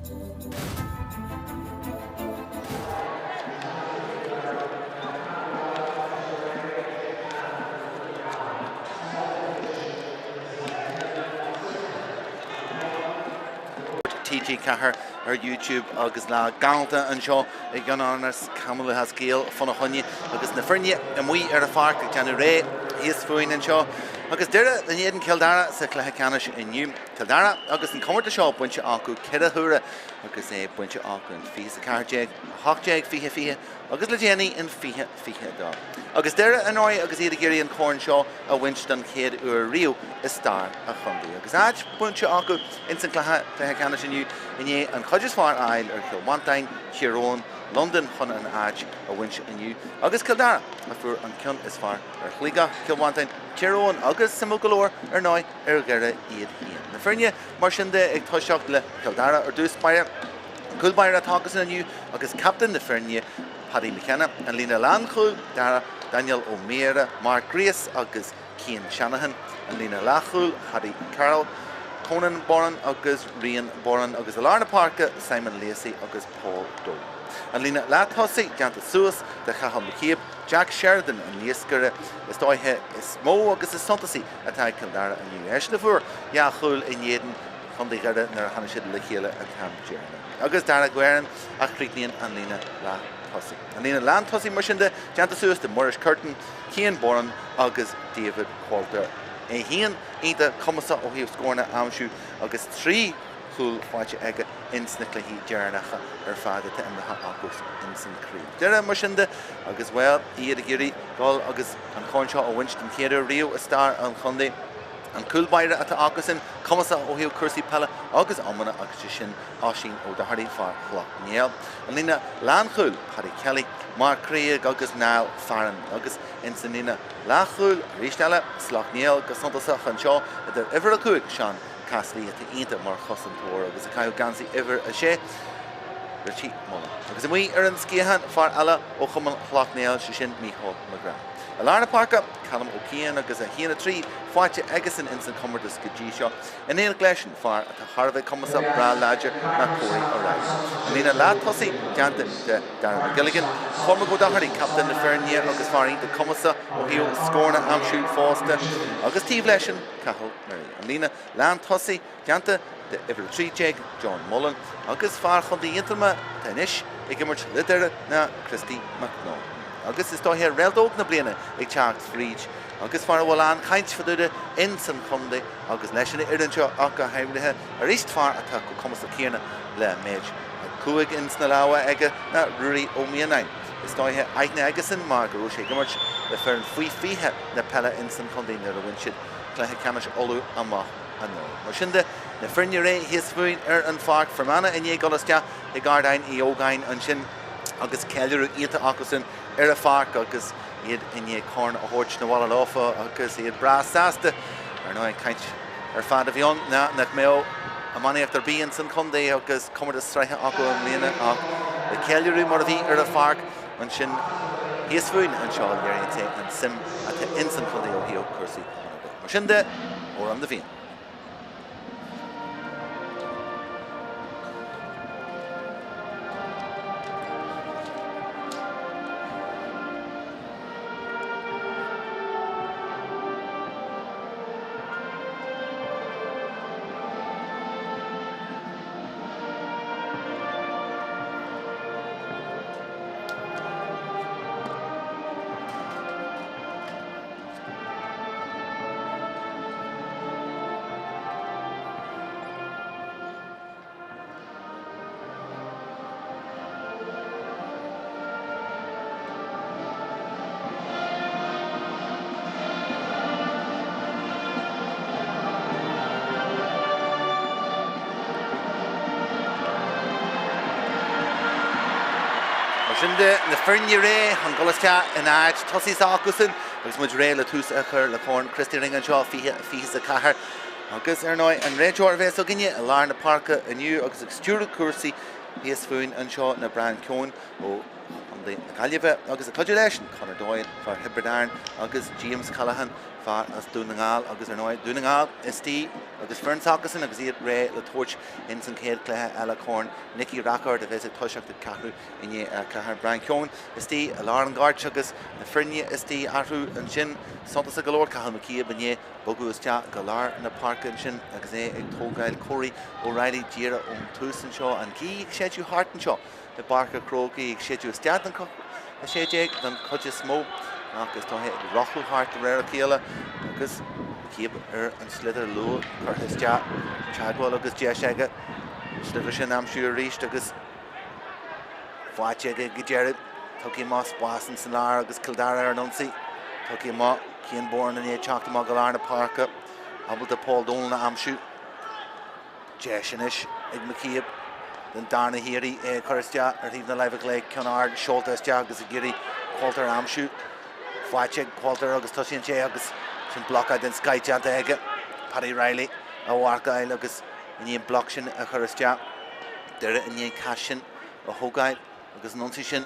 TG4 ar YouTube agus lá galánta anseo i gCeannáras Cumann Lúthchleas Gael fána choinne agus na foirne amuigh ar an pháirc ag déanamh réidh thíos fúinn anseo agus Doire in éadan Cill Dara sa chluiche ceannais inniu. Cill Dara agus an comórtas seo bainte acu 4 huaire agus é bainte acu in 2014, 18, 20, 20 agus le déanaí in 2022. Agus Doire ar ndóigh agus iad ag iarraidh an corn seo a bhaint don chéad uair riamh i stair an chontae. Agus áit bainte acu ins an cluiche cluiche ceannais inniu i ndiaidh an chuid is fearr a fháil ar Chill Mhantáin, Tír Eoghain, Londain chun an áit a bhaint inniu agus Cill Dara a fuair an ceann is fearr ar Shligeach, Cill Mhantáin, Tír Eoghain agus suimiúil go leor ar ndóigh ar Dhoire iad féin. Na foirne mar sin de ag toiseacht le Cill Dara ar dtús báire. An cúl báire atá acusan inniu agus captaen na foirne Paddy McKenna, an líne lánchúil, Dara, Daniel Ó Miaghra, Mark Grace agus Cian Shanahan, an líne leathchúil, Paddy Carroll, Conan Boran agus Rian Boran agus i lár na páirce Simon Lacey agus Paul Doe. An líne leath-tosaigh déanta suas de Chathal McCabe, Jack Sheridan, an iascaire is dóiche is mó agus is suntasaí atá ag Cill Dara inniu. Eisean a fuair dhá chúl in éadan Chontae Dhoire nuair a tháinig siad le chéile an t-am deireanach. Agus Dara Guerin a chríochnaíonn an líne leath-tosaigh. An líne lán-tosaigh mar sin de, déanta suas de Muiris Curtin, Cian Boran agus David Qualter. É féin iontach cumasach ó thaobh scóranna a aimsiú agus 3 chúl faighte aige ins na cluichí deireanacha ar fad atá imeartha acu ins an chraobh. Doire mar sin de agus, bhuel, iad ag iarraidh dul agus an corn seo a bhaint den chéad uair riamh i stair an chontae. An cúl báire atá acusan, cumasach ó thaobh cúrsaí peile agus iomána agus sé sin Oisín O'Doherty, fear Shleacht Néill. An líne lánchúil, Paddy Kelly, Mark Craig agus Niall Farren agus ins an líne leathchúil arís eile, Sleacht Néill go suntasach anseo idir uimhir 5, Seán Cassidy atá iontach mar chosantóir agus ag caitheamh geansaí uimhir 6, Richie Mullen. Agus amuigh ar an sciathán, fear eile ó Chumann Shleacht Néill, sé sin Mícheál McGrath. I lár na páirce, Callum Ó Ciain agus 1-3 faighte aigesan ins an chomórtas go dtí seo. In éineacht leis an fear atá thar a bheith cumasach, breá láidir ná Corey O'Reilly. An líne leath-tosaigh déanta de Darragh McGilligan, Cormac O'Doherty, captaen na foirne agus fear iontach cumasach ó thaobh scóranna a aimsiú fosta, agus taobh leisean, Cathal Murray. An líne lán-tosaigh déanta de uimhir 13, John Mullen, agus fear Chontae Aontroma atá anois ag imirt le Doire ná Christy McNaughton. Agus is dóiche réalt óg na bliana ag teacht fríd agus fear a bhfuil an-chaint fá dtaobh de ins an chontae agus leis an fhoireann seo ach go háirithe arís fear atá chomh cumasach céanna le méid 5 ins na lámha aige ná Ruairí Ó Mianáin. Is dóiche aithne aigesan mar go raibh sé ag imirt le foireann faoi 20 na peile ins an chontae nuair a bhain siad cluiche ceannais Uladh amach. anuraidh. Mar sin de, na foirne réidh thíos fúinn ar an pháirc, Fermanagh i ndiaidh dul isteach ag Ardáin Uí Ógáin ansin agus ceiliúradh iontach acusan ar an pháirc agus iad i ndiaidh corn a thabhairt 'na bhaile leofa agus iad breá sásta. Ar ndóigh, an chaint ar fad a bhí ann ná nach mbeadh iománaíocht ar bith ins an chontae agus comórtas sraithe acu i mbliana ach le ceiliúradh mar a bhí ar an pháirc ansin thíos fúinn anseo léiríonn sé an suim atá ins an chontae ó thaobh cúrsaí iomána de. Mar sin de, mórán na bhFiann. Mar sin de, na foirne réidh chun dul isteach in áit tosaigh s'acusan agus muid réidh le tús a chur le Corn Christy Ring anseo, 2024. Agus, ar ndóigh, an réiteoir a bheas againne i lár na páirce inniu agus ag stiúradh cúrsaí. Thíos fúinn anseo ná Brian Keown ó Chontae na Gaillimhe agus ag cuidiú leis, Conor Doyle, fear Thiobraid Árann agus James Callaghan, fear as Dún na nGall agus ar ndóigh Dún na nGall istigh agus foireann s'acusan agus iad réidh le tabhairt ins an chéad chluiche eile Corn Nicky Rackard a bheas ag toiseacht ag ceathrú i ndiaidh a 4. Brian Keown istigh i lár an ghoirt agus na foirne istigh athrú ansin suntasach go leor Cathal McCabe i ndiaidh bogadh isteach go lár na páirce ansin agus é ag tógáil Corey O'Reilly díreach ón tús anseo. An ghaoth ag séideadh thart anseo i bPáirc an Chrócaigh ag séideadh isteach don 16 don chuid is mó ach is dóiche ag rothlú thart de réir a chéile agus McCabe ar an sliotar luath curtha isteach. Teagmháil agus deis aige an sliotar sin a aimsiú arís agus faighte aige go deireadh. Tugtha amach spás ins an lár agus Cill Dara ar an ionsaí. Tugtha amach Cian Boran i ndiaidh teacht amach go lár na páirce. Ábalta Paul Dolan a aimsiú. Deis anois ag McCabe den darna hiarraidh é a chur isteach ar thaobh na láimhe clé. Ceann ard seolta isteach agus ag iarraidh Qualter a aimsiú. Faighte ag Qualter agus tosaíonn sé agus sin blocáil den scoith déanta aige. Paddy Reilly a mharcáil agus i ndiaidh an bloc sin a chur isteach. Doire i ndiaidh an cás sin a thógáil agus an ionsaí sin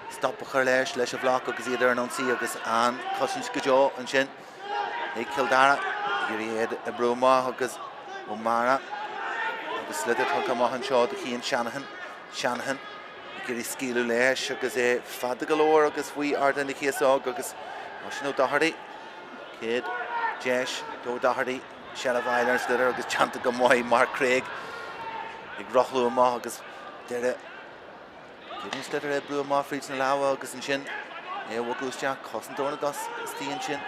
stop a chur leis, leis an bhloc agus iad ar an ionsaí agus an chosaint go deo ansin ag Cill Dara ag iarraidh iad a bhrú amach agus O'Meara agus sliotar tugtha amach anseo do Chian Shanahan. Shanahan ag iarraidh scaoileadh leis agus é fada go leor agus faoi Ardán na Cíosóg agus Oisín O'Doherty. Chéad deis do O'Doherty. Seilbh a fháil ar an sliotar agus déanta go maith Mark Craig ag rothlú amach agus Doire ag iarraidh an sliotar a oibriú amach fríd na lámha agus ansin é a bhogadh isteach cosantóir na gcos istigh ansin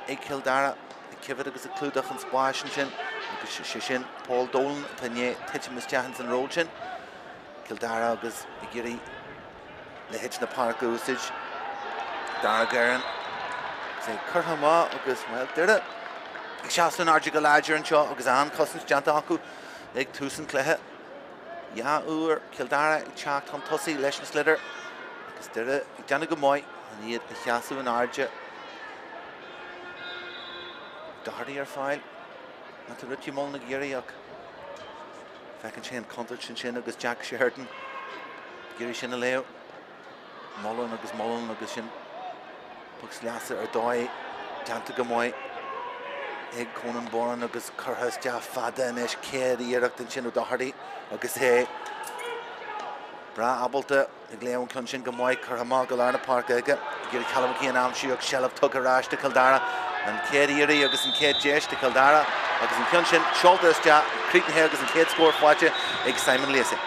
ag Cill Dara ag coimhéad agus ag clúdach an spáis ansin agus sé sin Paul Dolan atá i ndiaidh titim isteach ins an ról sin. Cill Dara agus ag iarraidh leithead na páirce a úsáid. Dara Guerin agus é curtha amach agus, bhuel, Doire ag seasamh in airde go láidir anseo agus an-chosaint déanta acu ag tús an chluiche. Dhá uair Cill Dara ag teacht chun tosaigh leis an sliotar agus Doire ag déanamh go maith chun iad a sheasamh in airde. Doherty ar fáil. Má tá Richie Mullen ag iarraidh ach Feiceann sé an chontúirt ansin agus Jack Sheridan ag iarraidh sin a léamh. Mullen agus Mullen agus sin poc sleasa ar dóigh déanta go maith ag Conan Boran agus curtha isteach fada anois céad iarracht ansin ó Doherty agus é breá ábalta Ag léamh an ceann sin go maith, curtha amach go lár na páirce aige, ag iarraidh Callum McKeon a aimsiú ach seilbh tugtha ar ais do Chill Dara. An chéad iarraidh agus an chéad deis do Chill Dara agus an ceann sin seolta isteach, críochnaithe agus an chéad scór faighte ag Simon Lacey.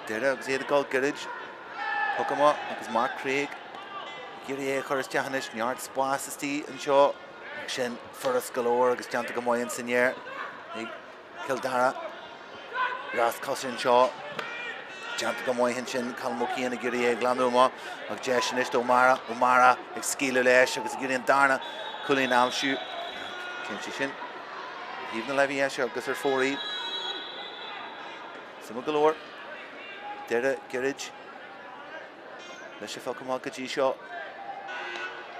Doire agus iad ag dul gairid, poc amach agus Mark Craig ag iarraidh é a chur isteach anois, neart spás istigh anseo. Sin furast go leor agus déanta go maith ansin ag Cill Dara. Rás coise anseo. Déanta go maith ansin Colm O'Keane ag iarraidh é a ghlanadh amach ach deis anois do O'Mara. O'Mara ag scaoileadh leis agus ag iarraidh an darna cúilín a aimsiú. Téann sé sin ar thaobh na láimhe dheise agus ar fóraoil. Suimiúil go leor. Doire gairid. Leis an phoc amach go dtí seo.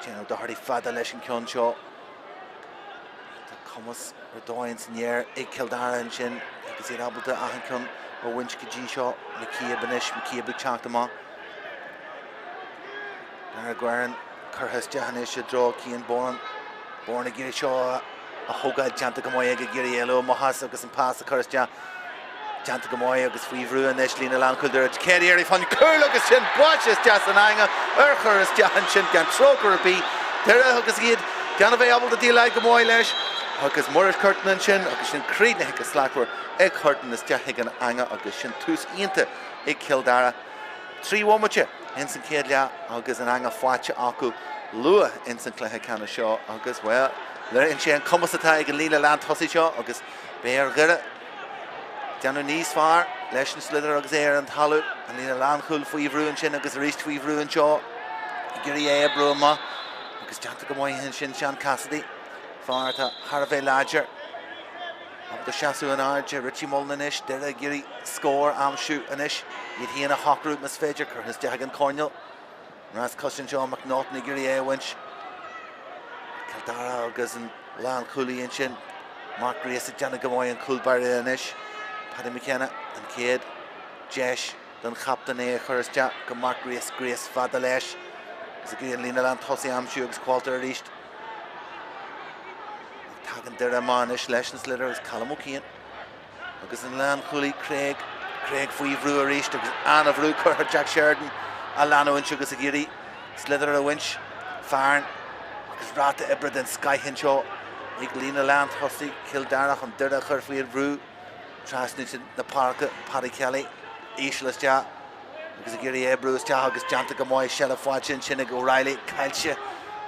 Téann O'Doherty fada leis an ceann seo. Tá cumas ar dóigh ins an aer ag Cill Dara ansin agus iad ábalta achan ceann a bhaint go dtí seo. McCabe anois, McCabe ag teacht amach. Dara Guerin curtha isteach anois i dtreo Cian Boran. Boran ag iarraidh seo a thógáil déanta go maith aige ag iarraidh éalú amach as agus an pas a chur isteach. Déanta go maith agus faoi bhrú anois líne lánchúil Doire. Céad iarraidh fán gcúl agus sin buailte isteach san eangach ar chur isteach ansin gan trócaire ar bith. Doire agus iad gan a bheith ábalta déileáil go maith leis agus Muiris Curtin ansin agus sin críochnaithe go slachtmhar ag Curtin isteach chuig an eangach agus sin tús iontach ag Cill Dara. 3 bhomaite ins an chéad leath agus an eangach faighte acu luath ins an chluiche ceannais seo agus, bhuel, léiríonn sé an cumas atá ag an líne lántosaigh seo agus beidh ar Dhoire déanamh níos fearr leis an sliotar agus é ar an talamh. An líne lánchúil faoi bhrú ansin agus arís faoi bhrú anseo ag iarraidh é a oibriú amach agus déanta go maith ansin Seán Cassidy, fear atá thar a bheith láidir. Ábalta seasamh in airde, Richie Mullen anois, Doire ag iarraidh scór a aimsiú anois, iad féin a shocrú más féidir, curtha isteach ag an choirnéal. Rás coise anseo, McNaughton ag iarraidh é a bhaint. Cill Dara agus an lánchúlaí ansin. Mark Grace ag déanamh go maith an cúl báire anois. Paddy McKenna an chéad deis don chaptaen é a chur isteach go Mark Grace. Grace fada leis agus ag iarraidh an líne lán tosaigh a aimsiú agus Qualter arís. Ach tagann Doire amach anois leis an sliotar agus Colm O'Kane agus an lánchúlaí Craig. Craig faoi bhrú arís agus an-bhrú curtha Jack Sheridan á leanúint agus ag iarraidh sliotar a bhaint. Fearann agus ráta oibre den scoith anseo ag líne lántosaigh Chill Dara chun Doire a chur faoi bhrú. Trasna na páirce, Paddy Kelly íseal isteach agus ag iarraidh é a bhrú isteach agus déanta go maith, seilbh faighte ansin ag O'Reilly, caillte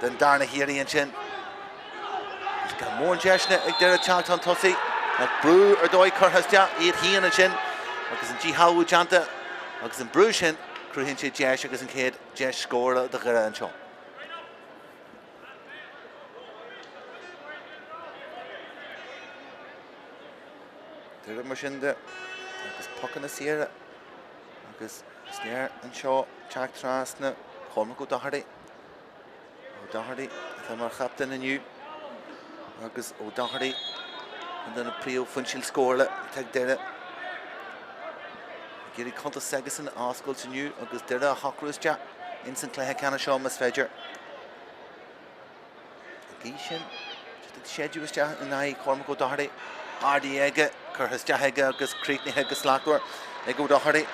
den darna hiarraidh ansin. Agus gan mórán deiseanna ag Doire teacht chun tosaigh ach brú ar dóigh curtha isteach iad féin ansin agus an díshealbhú déanta agus an brú sin cruthaíonn sé deis agus an chéad deis scórála do Dhoire anseo. Doire mar sin de agus pocanna saora agus is léir anseo teacht trasna Cormac O'Doherty. O'Doherty atá mar chaptaen inniu agus O'Doherty ceann de na príomhfhoinsí scórála atá ag Doire. Ag iarraidh cuntas s'aigesan a oscailt inniu agus Doire a shocrú isteach ins an cluiche ceannais seo más féidir. An ghaoth sin ag séideadh isteach in aghaidh Cormac O'Doherty. Ardaithe aige, curtha isteach aige agus críochnaithe go slachtmhar ag O'Doherty.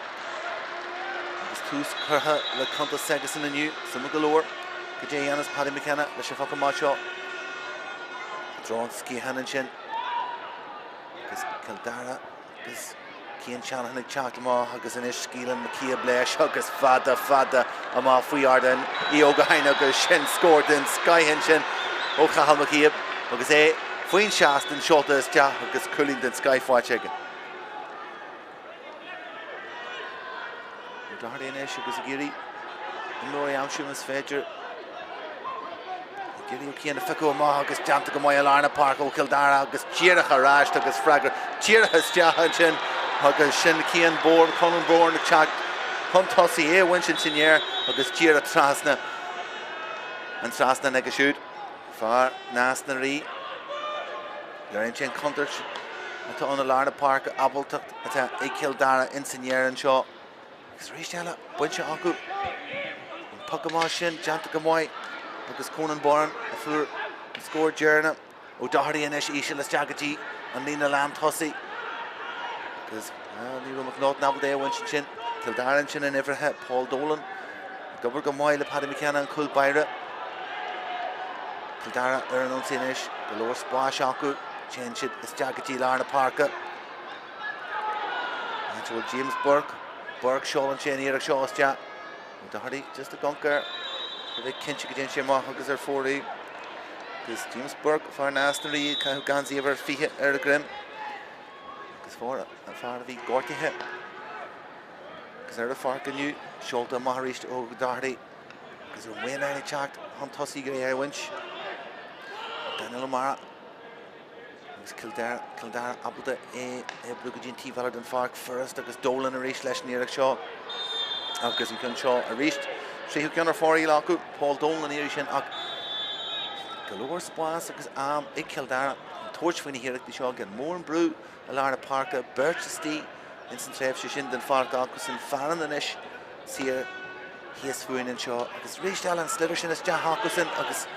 Agus tús curtha le cuntas s'aigesan inniu, suimiúil go leor cad é a dhéanfas Paddy McKenna leis an phoc amach seo. I dtreo an sciatháin ansin agus Cill Dara Agus Cian Shanahan ag teacht amach agus anois scaoileann McCabe leis agus fada, fada amach faoi Ardán Uí Ógáin agus sin scór den scoith ansin ó Chathal McCabe agus é faoin seastán seolta isteach agus cúilín den scoith faighte aige. O'Doherty anois agus ag iarraidh imreoirí a aimsiú más féidir. Ag iarraidh O'Kane a phiocadh amach agus déanta go maith i lár na páirce ó Chill Dara agus díreach ar ais agus freagra díreach isteach ansin agus sin Cian Bourne, Conan Bourne ag teacht chun tosaigh, é a bhaint ansin air agus díreach trasna an trasnán aige siúd. Fear Nás na Rí. Léiríonn sé an chontúirt atá ann i lár na páirce, ábaltacht atá ag Cill Dara ins an dheireadh anseo. Agus arís eile, bainte acu. An poc amach sin déanta go maith agus Conan Byrne a fuair an scór deireanach. O'Doherty anois íseal isteach go dtí an líne lán tosaigh. Agus ní raibh McNaughton ábalta é a bhaint ansin. Cill Dara ansin in uimhir 1, Paul Dolan. Ag obair go maith le Paddy McKenna an cúl báire. Cill Dara ar an ionsaí anois, go leor spáis acu. Téann siad isteach go dtí lár na páirce. Áit a bhfuil James Burke. Burke seolann sé an iarracht seo isteach. O'Doherty just ag amharc air. A bheith cinnte go dtéann sé amach agus ar fóraoil. Agus James Burke, fear Nás na Rí, ag caitheamh geansaí uimhir 20 ar a dhroim. Agus fear, fear a bhí gortaithe. Agus ar an pháirc inniu, seolta amach arís ó O'Doherty. Agus Ó Maonáin ag teacht chun tosaigh go é a bhaint. Daniel O'Mara. Agus Cill Dara, Cill Dara ábalta é a oibriú go dtí an taobh eile den pháirc. Furast agus Dolan arís leis an iarracht seo. Agus an ceann seo arís. Tríú ceann ar fóraoil acu. Paul Dolan an iarraidh sin ach go leor spás agus am ag Cill Dara an tabhairt faoi na hiarrachtaí seo. Gan mórán brú i lár na páirce. Beirt istigh ins an tréimhse sin den pháirc acusan. Farren anois siar thíos fúinn anseo agus arís eile an sliotar sin isteach acusan agus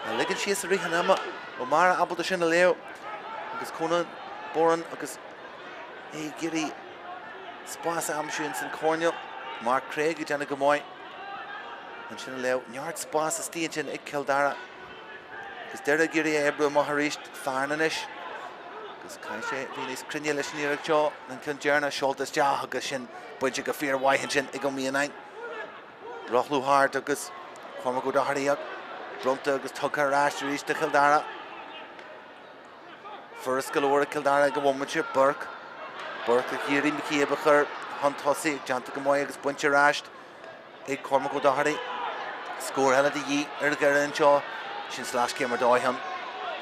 á ligean síos i rith an ama. O'Mara ábalta sin a léamh agus Conan Boran agus é ag iarraidh spás a aimsiú ins an choirnéal. Mark Craig ag déanamh go maith ansin a léamh. Neart spás istigh ansin ag Cill Dara agus Doire ag iarraidh é a oibriú amach arís. Farren anois agus caithfidh sé bheith níos cruinne leis an iarracht seo. An ceann deireanach seolta isteach agus sin bainte go fíormhaith ansin ag Ó Mianáin. Rothlú thart agus Cormac O'Doherty bronnta agus tugtha ar ais arís do Chill Dara. Furast go leor ag Cill Dara ag an bhomaite. Burke. Burke ag iarraidh McCabe a chur chun tosaigh, déanta go maith agus bainte ar ais ag Cormac O'Doherty. Scór eile de dhíth ar Dhoire anseo. Sin sleaschéim ar dóigh ann.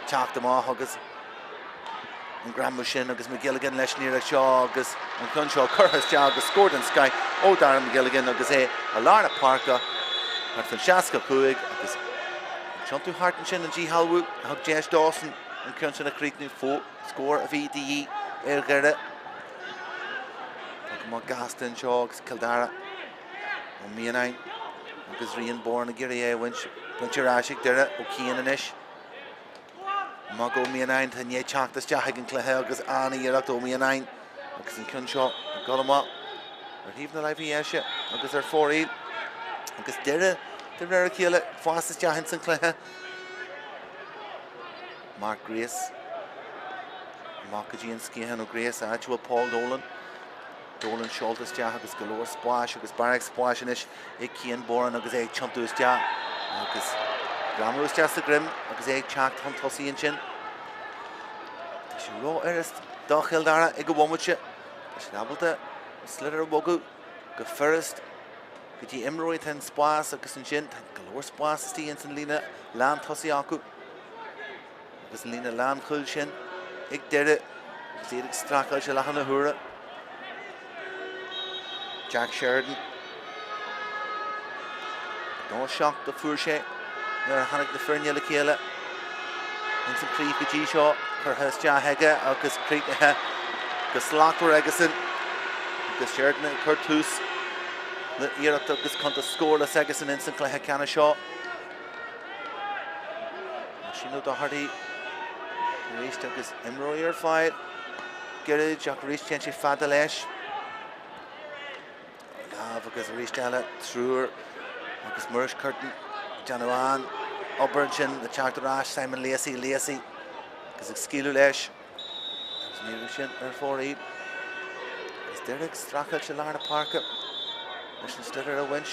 Teacht amach agus an greamú sin agus McGilligan leis an iarracht seo agus an ceann seo curtha isteach agus scór den scoith ó Darren McGilligan agus é i lár na páirce thart fan 65 agus an tiontú thart ansin an díshealbhú a thug deis dósan. an ceann sin a chríochnú. Scór a bhí de dhíth ar Dhoire. Tá go maith gasta anseo agus Cill Dara, Ó Mianáin agus Rian Boran ag iarraidh é a bhaint. Bainte ar ais ag Doire, Ó Ciain anois. Amach Ó Mianáin, tá i ndiaidh teacht isteach ag an cluiche agus an-iarracht Ó Mianáin agus an ceann seo ag dul amach ar thaobh na láimhe dheise agus ar fóraoil agus Doire de réir a chéile ag fás isteach ins an cluiche. Mark Grace amach go dtí an sciathán ó Grace áit a bhfuil Paul Dolan. Dolan seolta isteach agus go leor spáis agus barraíocht spáis anois ag Cian Boran agus é ag tiontú isteach agus greamú isteach sa droim agus é ag teacht chun tosaigh ansin. Tá sé rófhurast do Chill Dara ag an bhomaite. Tá siad ábalta an sliotar a bhogadh go furast go dtí imreoirí atá in spás agus ansin tá go leor spás istigh ins an líne lán tosaigh acu. Agus an líne lánchúil sin ag Doire agus iad ag streachailt i láthair na huaire. Jack Sheridan. 2-7 a fuair sé nuair a tháinig na foirne le chéile ins an chraobh go dtí seo. Curtha isteach aige agus críochnaithe go slachtmhar aigesan. Agus Sheridan ag cur tús le iarracht agus cuntas scórless aigesan ins an chluiche ceannais seo. Oisín O'Doherty arís agus imreoirí ar fáil gairid ach arís téann sé fada leis. Lámh agus arís eile triúr agus Muiris Curtin ag déanamh an-obair ansin le teacht ar ais Simon Lacey, Lacey agus ag scaoileadh leis. Agus ní raibh sin ar fóraoil. Agus Doire ag streachailt i lár na páirce leis an sliotar a bhaint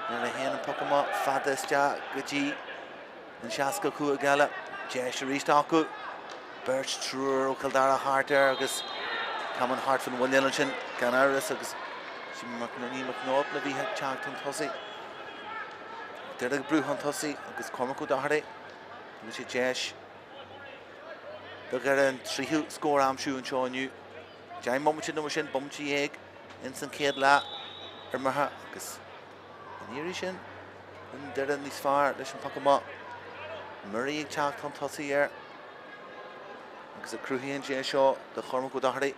nuair a théann an poc amach fada isteach go dtí an 65 eile. Deis arís acu. Beirt, triúr ó Chill Dara thart air agus camán thart fan mhuineál ansin gan amhras agus sin McNaughton McNaughton a bhí ag teacht chun tosaigh. Doire ag brú chun tosaigh agus Cormac O'Doherty. Tugann sé deis. Do Dhoire an tríú scór a aimsiú anseo inniu. 10 mbomaite nó mar sin, bomaite dhéag ins an chéad leath imeartha agus an iarraidh sin an Doire níos fearr leis an poc amach. Murray ag teacht chun tosaigh air agus ag cruthaíonn sé seo do Chormac O'Doherty.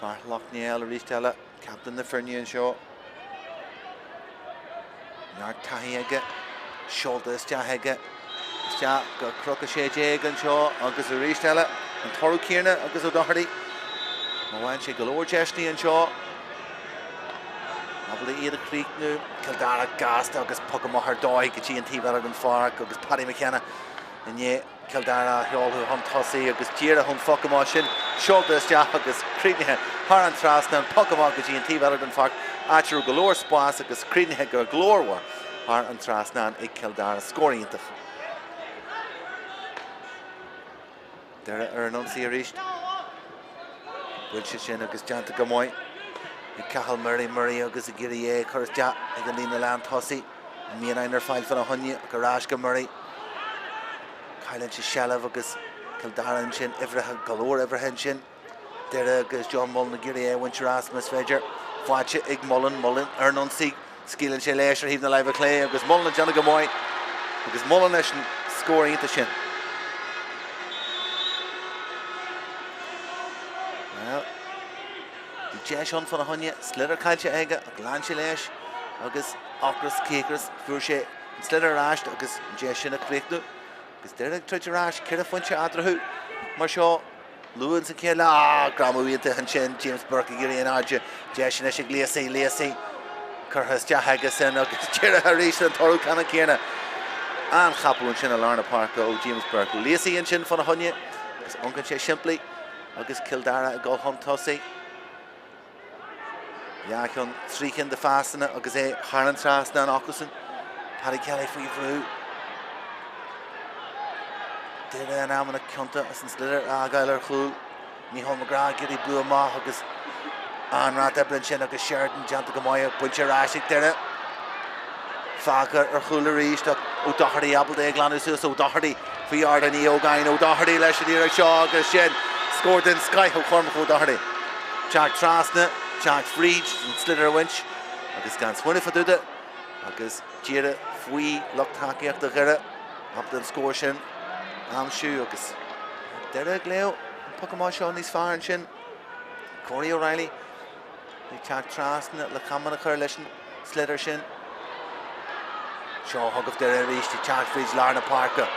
Fear Shleacht Néill arís eile, captaen na foirne anseo. Neart taithí aige, seolta isteach aige, isteach go Cnoc 16 anseo agus arís eile an toradh céanna agus O'Doherty. Má bhain sé go leor deiseanna anseo, ábalta iad a chríochnú, Cill Dara gasta agus poc amach ar dóigh go dtí an taobh eile den pháirc agus Paddy McKenna i ndiaidh Cill Dara a sheoladh chun tosaigh agus díreach ón phoc amach sin seolta isteach agus críochnaithe thar an trasnán, poc amach go dtí an taobh eile den pháirc, áit a raibh go leor spáis agus críochnaithe go glórmhar thar an trasnán ag Cill Dara. Scór iontach. Doire ar an ionsaí arís. Buailte sin agus déanta go maith ag Cathal Murray, Murray agus ag iarraidh é a chur isteach ag an líne lán tosaigh. Ó Mianáin ar fáil fána choinne ach ar ais go Murray. Cailleann sé seilbh agus Cill Dara ansin, uimhreacha, go leor uimhreacha ansin. Doire agus John Mullen ag iarraidh é a bhaint ar ais más féidir. Faighte ag Mullen, Mullen ar an ionsaí. Scaoileann sé leis ar thaobh na láimhe clé agus Mullen ag déanamh go maith agus Mullen leis an scór iontach sin. Bhuel, bhí deis ann fána choinne, sliotar caillte aige ach lean sé leis agus ocras, cíocras, fuair sé an sliotar ar ais agus an deis sin a chríochnú. Agus Doire ag troid ar ais, ceithre phointe eatarthu mar seo. Luath sa chéad leath. Ah, greamú iontach ansin, James Burke ag iarraidh in airde. Deis anois ag Lacey, Lacey curtha isteach aigesan agus díreach arís an toradh ceannann céanna. An-chapadh ansin i lár na páirce ó James Burke. Lacey ansin fána choinne agus ioncann sé simplí agus Cill Dara ag dul chun tosaigh. Dhá cheann, trí chinn de phasanna agus é thar an trasnán acusan. Paddy Kelly faoi bhrú. Doire in amanna ciontach as an sliotar a fhágáil ar chúl. Micheál McGrath ag iarraidh brú amach agus an-rath oibre ansin agus Sheridan déanta go maith ach bainte ar ais ag Doire. Fágtha ar chúl arís ach O'Doherty ábalta é a ghlanadh suas. O'Doherty faoi aird Ní Ógáin. O'Doherty leis an iarraidh seo agus sin scór den scoith ó Chormac O'Doherty. Teacht trasna, teacht fríd, an sliotar a bhaint agus gan smaoineamh fá dtaobh de agus díreach. faoi lucht tacaíochta Dhoire ábalta an scór sin a aimsiú agus Doire ag léamh an poc amach seo níos fearr ansin. Corey O'Reilly ag teacht trasna le camán a chur leis an sliotar sin. Seo chugaibh Doire arís ag teacht fríd lár na páirce.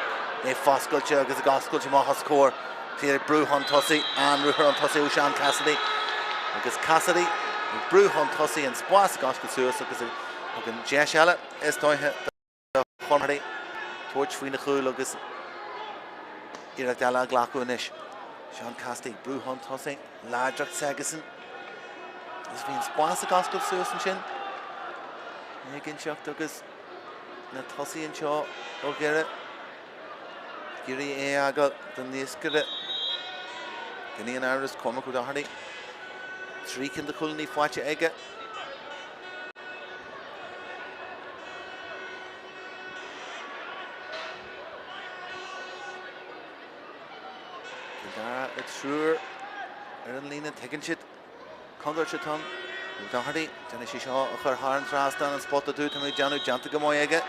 É foscailte agus ag oscailt amach os comhair. Siad ag brú chun tosaigh, an-ruathar chun tosaigh ó Seán Cassidy. Agus Cassidy ag brú chun tosaigh, an spás ag oscailt suas agus ag an deis eile is dóiche do Chonraí tabhairt faoina chúl agus iarracht eile a ghlacadh anois. Seán Cassidy ag brú chun tosaigh, láidreacht s'aigesan. Agus bhí an spás ag oscailt suas ansin. Éiginnteacht agus na tosaithe anseo ó Dhoire. Ag iarraidh é a fhágáil don naoscaire. Gan aon amhras, Cormac O'Doherty. 3 cinn de chúilíní faighte aige. Cill Dara le triúr ar an líne, tuigeann siad contúirt atá ann. O'Doherty, déanfaidh sé seo a chur thar an trasnán, an spota dubh tá mé ag déanamh déanta go maith aige.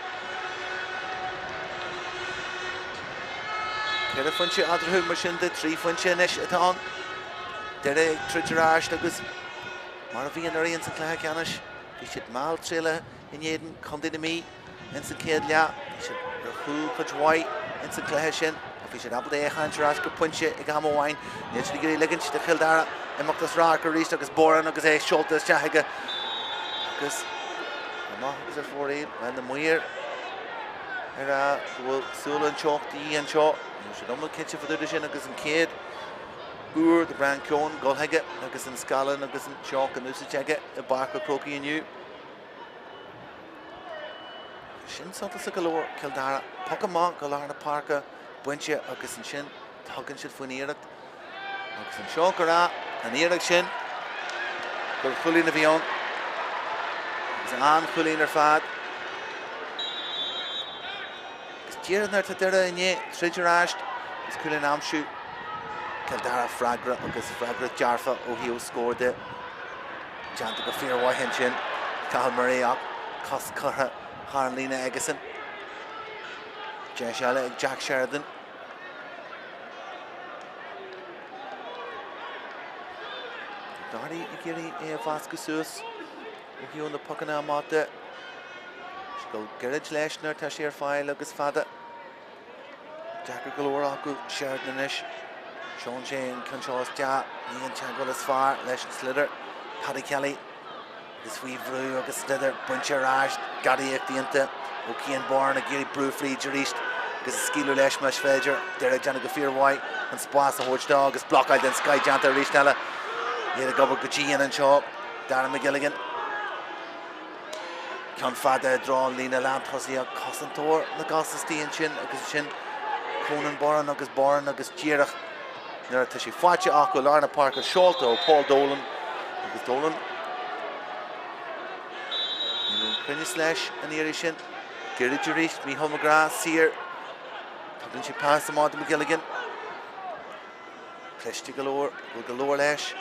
4 phointe eatarthu mar sin de, 3 phointe anois atá ann. Doire ag troid ar ais agus mar a bhí anuraidh ins an cluiche ceannais, bhí siad malltriallach in éadan Chontae na Mí ins an chéad leath. Bhí siad ar chúl cuid mhaith ins an cluiche sin ach bhí siad ábalta é a tharraingt ar ais go pointe ag am amháin. Níl siad ag iarraidh ligint do Chill Dara imeacht as radharc arís agus Boran agus é seolta isteach aige agus amach agus ar fóraoil. Bhuel, na maoir ag rá go bhfuil súil an teocht de dhíth anseo. Níl siad iomlán cinnte fá dtaobh de sin agus an chéad uair do Brian Keown dul chuige agus an scadán agus an teocht in úsáid aige i bPáirc an Chrócaigh inniu. Sin suntasach go leor, Cill Dara. Poc amach go lár na páirce, bainte agus ansin tugann siad faoin iarracht. Agus anseo go raibh an iarracht sin gur chúilín a bhí ann. Agus an-chúilín ar fad. Agus díreach nuair atá Doire i ndiaidh troid ar ais agus cúilín a aimsiú, Cill Dara freagra agus freagra dearfa ó thaobh scór de. Déanta go fíormhaith ansin, Cathal Murray ach cos curtha thar an líne aigesan. Deis eile ag Jack Sheridan. Doherty ag iarraidh é a mheascadh suas ó thaobh na pocanna amach de. Ag dul gairid leis nuair atá sé ar fáil agus fada. Deacair go leor acu Sheridan anois. Seolann sé an ceann seo isteach. Ní an teagmháil is fearr leis an sliotar. Paddy Kelly agus faoi bhrú agus sliotar bainte ar ais. Gadaíocht iontach ó Cian Boran ag iarraidh brú fríd arís agus ag scaoileadh leis más féidir. Doire ag déanamh go fíormhaith an spás a thabhairt dó agus blocáil den scoith déanta arís eile. Iad ag obair go dian anseo. Darren McGilligan. Ceann fada i dtreo an líne lántosaigh ach cosantóir na gcos istigh ansin agus ansin Conan Boran agus Boran agus díreach nuair atá sé faighte acu i lár na páirce seolta ó Paul Dolan agus Dolan ní raibh an cruinneas leis an iarraidh sin. Gairid arís, Mícheál McGrath saor. Tugann sé pas amach do McGilligan. Cliste go leor, bhfuil go leor leis.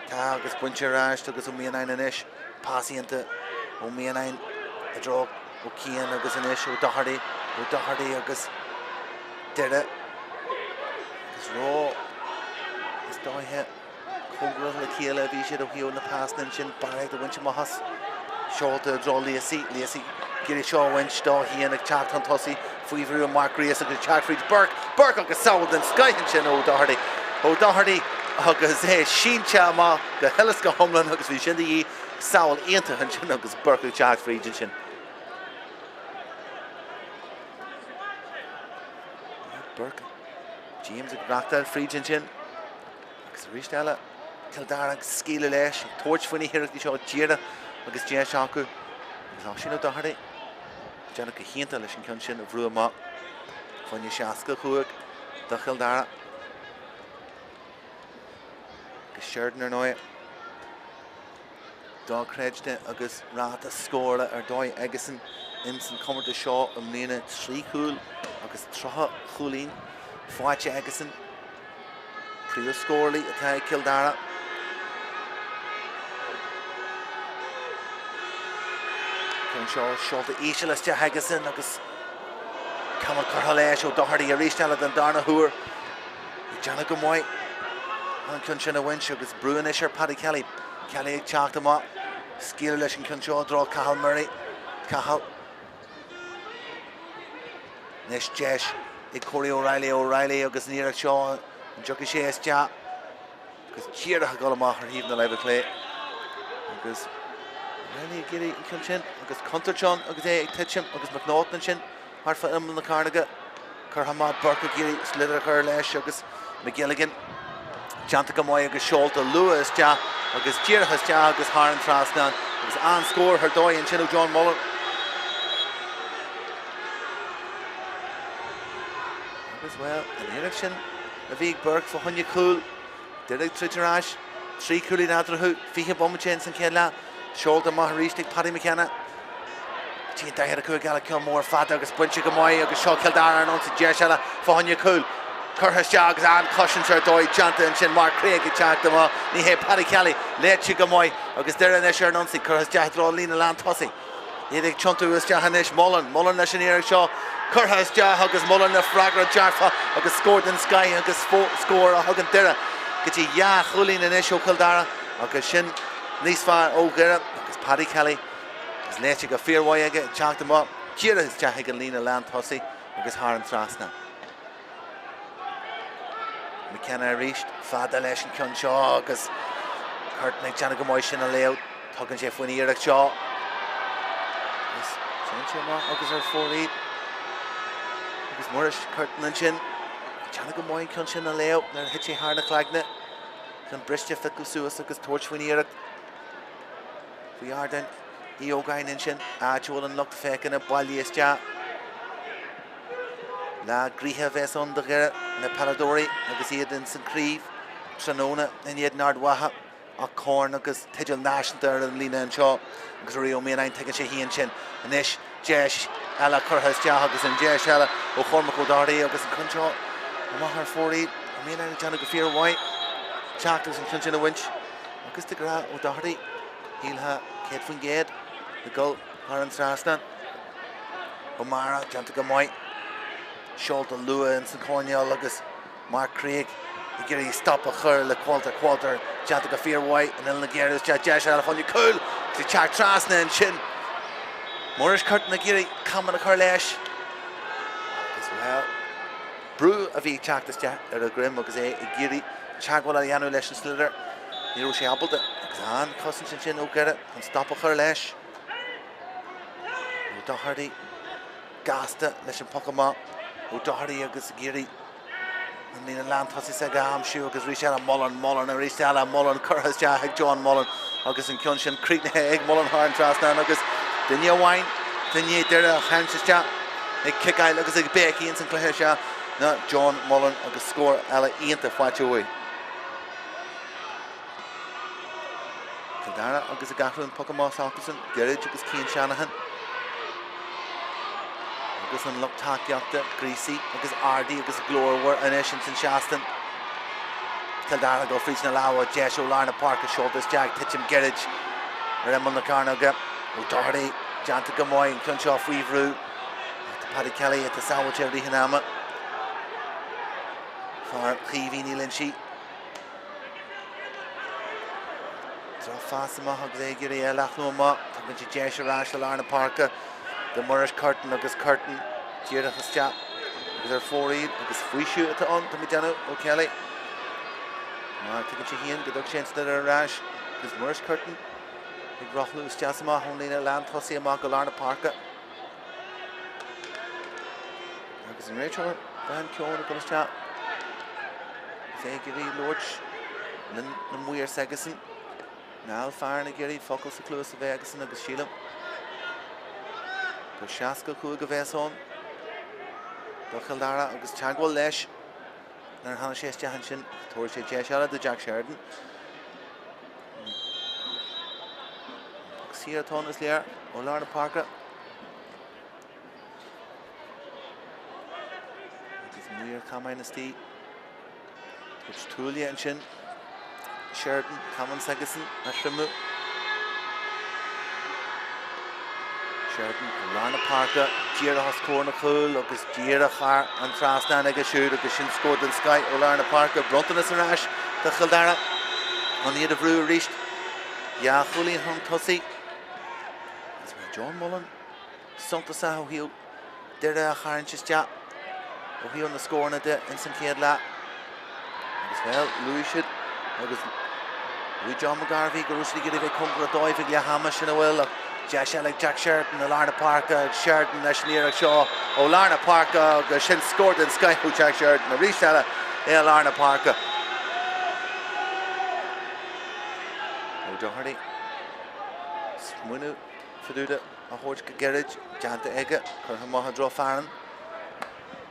Tá agus bainte ar ais agus Ó Mianáin anois. Pas iontach ó Mianáin i dtreo ó Cian agus anois ó Doherty, ó Doherty agus Doire agus ró is dóiche. Cóngarach le chéile a bhí siad ó thaobh na pasanna ansin, barraíocht a bhaint amach as. Seolta i dtreo Lacey, Lacey ag iarraidh seo a bhaint dó féin ag teacht chun tosaigh faoi bhrú ó Mark Grace agus ag teacht fríd Burke, Burke agus sábháil den scoith ansin ó Doherty. O'Doherty agus é sínte amach go huile is go hiomlán agus bhí sin de dhíth, sábháil iontach ansin agus Burke ag teacht fríd ansin. Burke, James ag reachtáil fríd ansin. Agus arís eile, Cill Dara ag scaoileadh leis, ag tabhairt faoi na hiarrachtaí seo díreach agus deis acu. Agus Oisín O'Doherty ag déanamh go hiontach leis an ceann sin a bhrú amach. Fáinne 65 do Chill Dara. Agus Sheridan ar ndóigh. Dochreidte agus ráta scórála ar dóigh aigesan ins an chomórtas seo i mbliana, 3 chúl agus 30 chúilín faighte aigesan. Príomhscórálaí atá ag Cill Dara. Ceann seo seolta íseal isteach aigesan agus camán curtha leis ó Doherty arís eile den darna huair. Ag déanamh go maith an ceann sin a bhaint agus brú anois ar Paddy Kelly. Kelly ag teacht amach. Scaoileadh leis an ceann seo i dtreo Cathal Murray. Cathal. Anois deis ag Corey O'Reilly. O'Reilly agus an iarracht seo an dtiocfaidh sé isteach agus díreach ag dul amach ar thaobh na láimhe clé. Agus O'Reilly ag iarraidh an ceann sin agus contúirt ann agus é ag titim agus McNaughton ansin thart fá imeall na cearnóige. Curtha amach Burke ag iarraidh sliotar a chur leis agus McGilligan déanta go maith agus seolta luath isteach agus díreach isteach agus thar an trasnán agus an-scór ar dóigh ansin ó John Mullen. Agus bhuel, an iarracht sin a bhí ag Burke fá choinne cúl, Doire ag troid ar ais, 3 chúilín eatarthu, 20 bomaite ins an chéad leath, seolta amach arís ag Paddy McKenna. Go dtí an 45 eile, ceann mór fada agus bainte go maith agus seo Cill Dara ar an ionsaí, deis eile fá choinne cúl. Curtha isteach agus an-chosaint ar dóigh déanta ansin, Mark Craig ag teacht amach, ní hé Paddy Kelly, léite go maith agus Doire anois ar an ionsaí, curtha isteach i dtreo líne lán tosaigh. Iad ag tiontú isteach anois, Mullen, Mullen leis an iarracht seo, curtha isteach agus Mullen le freagra dearfach agus scór den scoith agus scór a thugann Doire go dtí dhá chúilín anois ó Chill Dara agus sin níos fearr ó Dhoire agus Paddy Kelly agus léite go fíormhaith aige ag teacht amach díreach isteach ag an líne lán tosaigh agus thar an trasnán. McKenna arís, fada leis an ceann seo agus Curtin ag déanamh go maith sin a léamh. Tugann sé faoin iarracht seo. Agus téann sé amach agus ar fóraoil. Agus Muiris Curtin ansin. Ag déanamh go maith an ceann sin a léamh nuair a thit sé thar na cloigne. Ceann briste a phiocadh suas agus tabhairt faoin iarracht. Faoi ardán Uí Ógáin ansin, áit a bhfuil an lucht féachana bailithe isteach. Lá gnoitheach a bheas ann do Dhoire, na peileadóirí agus iad ins an chraobh tráthnóna in éadan Ard Mhacha ach corn agus teideal náisiúnta ar an líne anseo agus Ruairí Ó Mianáin tuigeann sé féin sin. Anois deis eile curtha isteach agus an deis eile ó Chormac Ó Dochartaigh agus an ceann seo amach ar fóraoil. Ó Mianáin ag déanamh go fíormhaith teacht agus an ceann sin a bhaint agus de ghnáth Ó Dochartaigh shílfeá 100% ag dul thar an trasnán. O'Meara déanta go maith. Seolta luath ins an choirnéal agus Mark Craig ag iarraidh stop a chur le Qualter. Qualter déanta go fíormhaith an uillinn ag géarú isteach deis eile fá choinne cúl agus ag teacht trasna ansin. Maurice Curtin ag iarraidh camán a chur leis agus bhuel, brú a bhí ag teacht isteach ar a dhroim agus é ag iarraidh teagmháil a dhéanamh leis an sliotar. Ní raibh sé ábalta agus an-chosaint ansin ó Dhoire chun stop a chur leis. O'Doherty gasta leis an poc amach. O'Doherty agus ag iarraidh an líne lántosaigh s'aige a aimsiú agus arís eile Mullen, Mullen arís eile Mullen curtha isteach ag John Mullen agus an ceann sin críochnaithe ag Mullen thar an trasnán agus duine amháin i ndiaidh Doire a tharraingt isteach ag ciceáil agus ag béicigh ins an cluiche seo ná John Mullen agus scór eile iontach faighte uaidh. Cill Dara agus ag athrú an poc amach s'acusan, gairid agus Cian Shanahan. Agus an lucht tacaíochta gríosaithe agus ardaithe agus glórmhar anois ins an seastán. Cill Dara ag dul fríd na lámha, deis ó lár na páirce, seolta isteach, titim gairid ar imeall na cearnóige. O'Doherty déanta go maith an ceann seo faoi bhrú. Tá Paddy Kelly atá sábháilte i rith an ama. Fear Chaoimhín Uí Loinsigh. Drochphas amach agus é ag iarraidh é a leathnú amach. Tugann sé deis ar ais i lár na páirce do Muiris Curtin agus Curtin díreach isteach agus ar fóraoil agus faoiseamh atá ann, tá mé ag déanamh, ó Kelly. Mar tuigeann sé féin go dtug sé an sliotar ar ais agus Muiris Curtin ag rothlú isteach is amach ón líne lán tosaigh amach go lár na páirce. Agus an réiteoir Ben Keown ag dul isteach. Is é ag iarraidh labhairt na maoir s'aigesan. Niall Farren ag iarraidh focal sa chluas a bheith aigesan agus sílim gur 65 a bheas ann do Chill Dara agus teagmháil leis nuair a tháinig sé isteach ansin. Tabharfaidh sé deis eile do Jack Sheridan. Poc saor atá ann is léir ó lár na páirce. Agus maor camáin istigh. Tabhairt tuaille ansin. Sheridan, camán s'aigesan a thriomú. Sheridan i lár na páirce, díreach os comhair na chúil agus díreach thar an trasnán aige siúd agus sin scór den scoith ó lár na páirce. Bronntanas ar ais do Chill Dara chun iad a bhrú arís. Dhá chúilín chun tosaigh agus bhí John Mullen suntasach ó thaobh Doire a tharraingt isteach ó thaobh na scóranna de ins an chéad leath. Agus bhuel, luaigh siad agus luaigh John McGarvey go raibh siad ag iarraidh bheith cóngarach dóibh ag leath ama, sin a bhfuil ach deis eile ag Jack Sheridan i lár na páirce, Sheridan leis an iarracht seo ó lár na páirce agus sin scór den scoith ó Jack Sheridan arís eile i lár na páirce. O'Doherty smaoineamh fá dtaobh de. a thabhairt go gairid, déanta aige, curtha amach i dtreo Farren,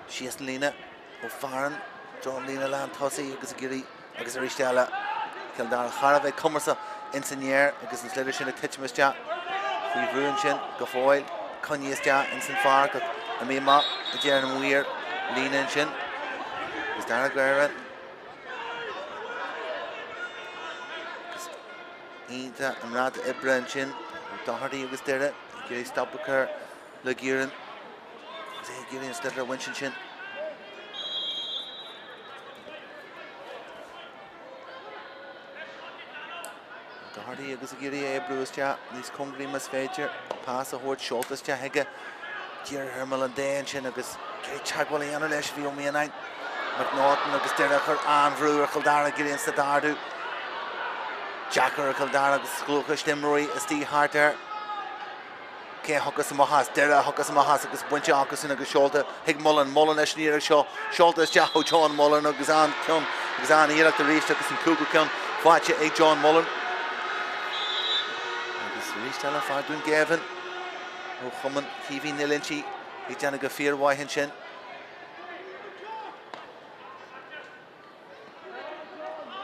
síos an líne ó Farren, i dtreo an líne lán tosaigh agus ag iarraidh agus arís eile Cill Dara thar a bheith cumasach ins an aer agus an sliotar sin ag titim isteach faoi bhrú ansin go fóill, coinnithe isteach ins an pháirc ach imithe amach a deir an maor líne ansin agus Dara Guerra agus Iontach an rud oibre ansin ó Doherty agus Doire ag iarraidh stop a chur le Guerin agus é ag iarraidh an sliotar a bhaint ansin. Doherty agus ag iarraidh é a bhrú isteach níos cóngaraí más féidir, pas a thabhairt seolta isteach aige. Díreach ar imeall an dé ansin agus ag iarraidh teagmháil a dhéanamh leis bhí Ó Mianáin. McNaughton agus Doire ag cur an-bhrú ar Chill Dara ag iarraidh an sliotar a ardú. Deacair ar Chill Dara agus gluaiseacht imreoirí istigh thart air. Cé a thiocfas amach as? Doire a thiocfas amach as agus bainte acusan agus seolta chuig Mullen. Mullen leis an iarracht seo. Seolta isteach ó John Mullen agus an-cheann agus an-iarracht arís agus an cúigiú ceann faighte ag John Mullen. Agus arís eile fear Dún Geimhin ó Chumann Caoimhín Ní Loinsigh ag déanamh go fíormhaith ansin.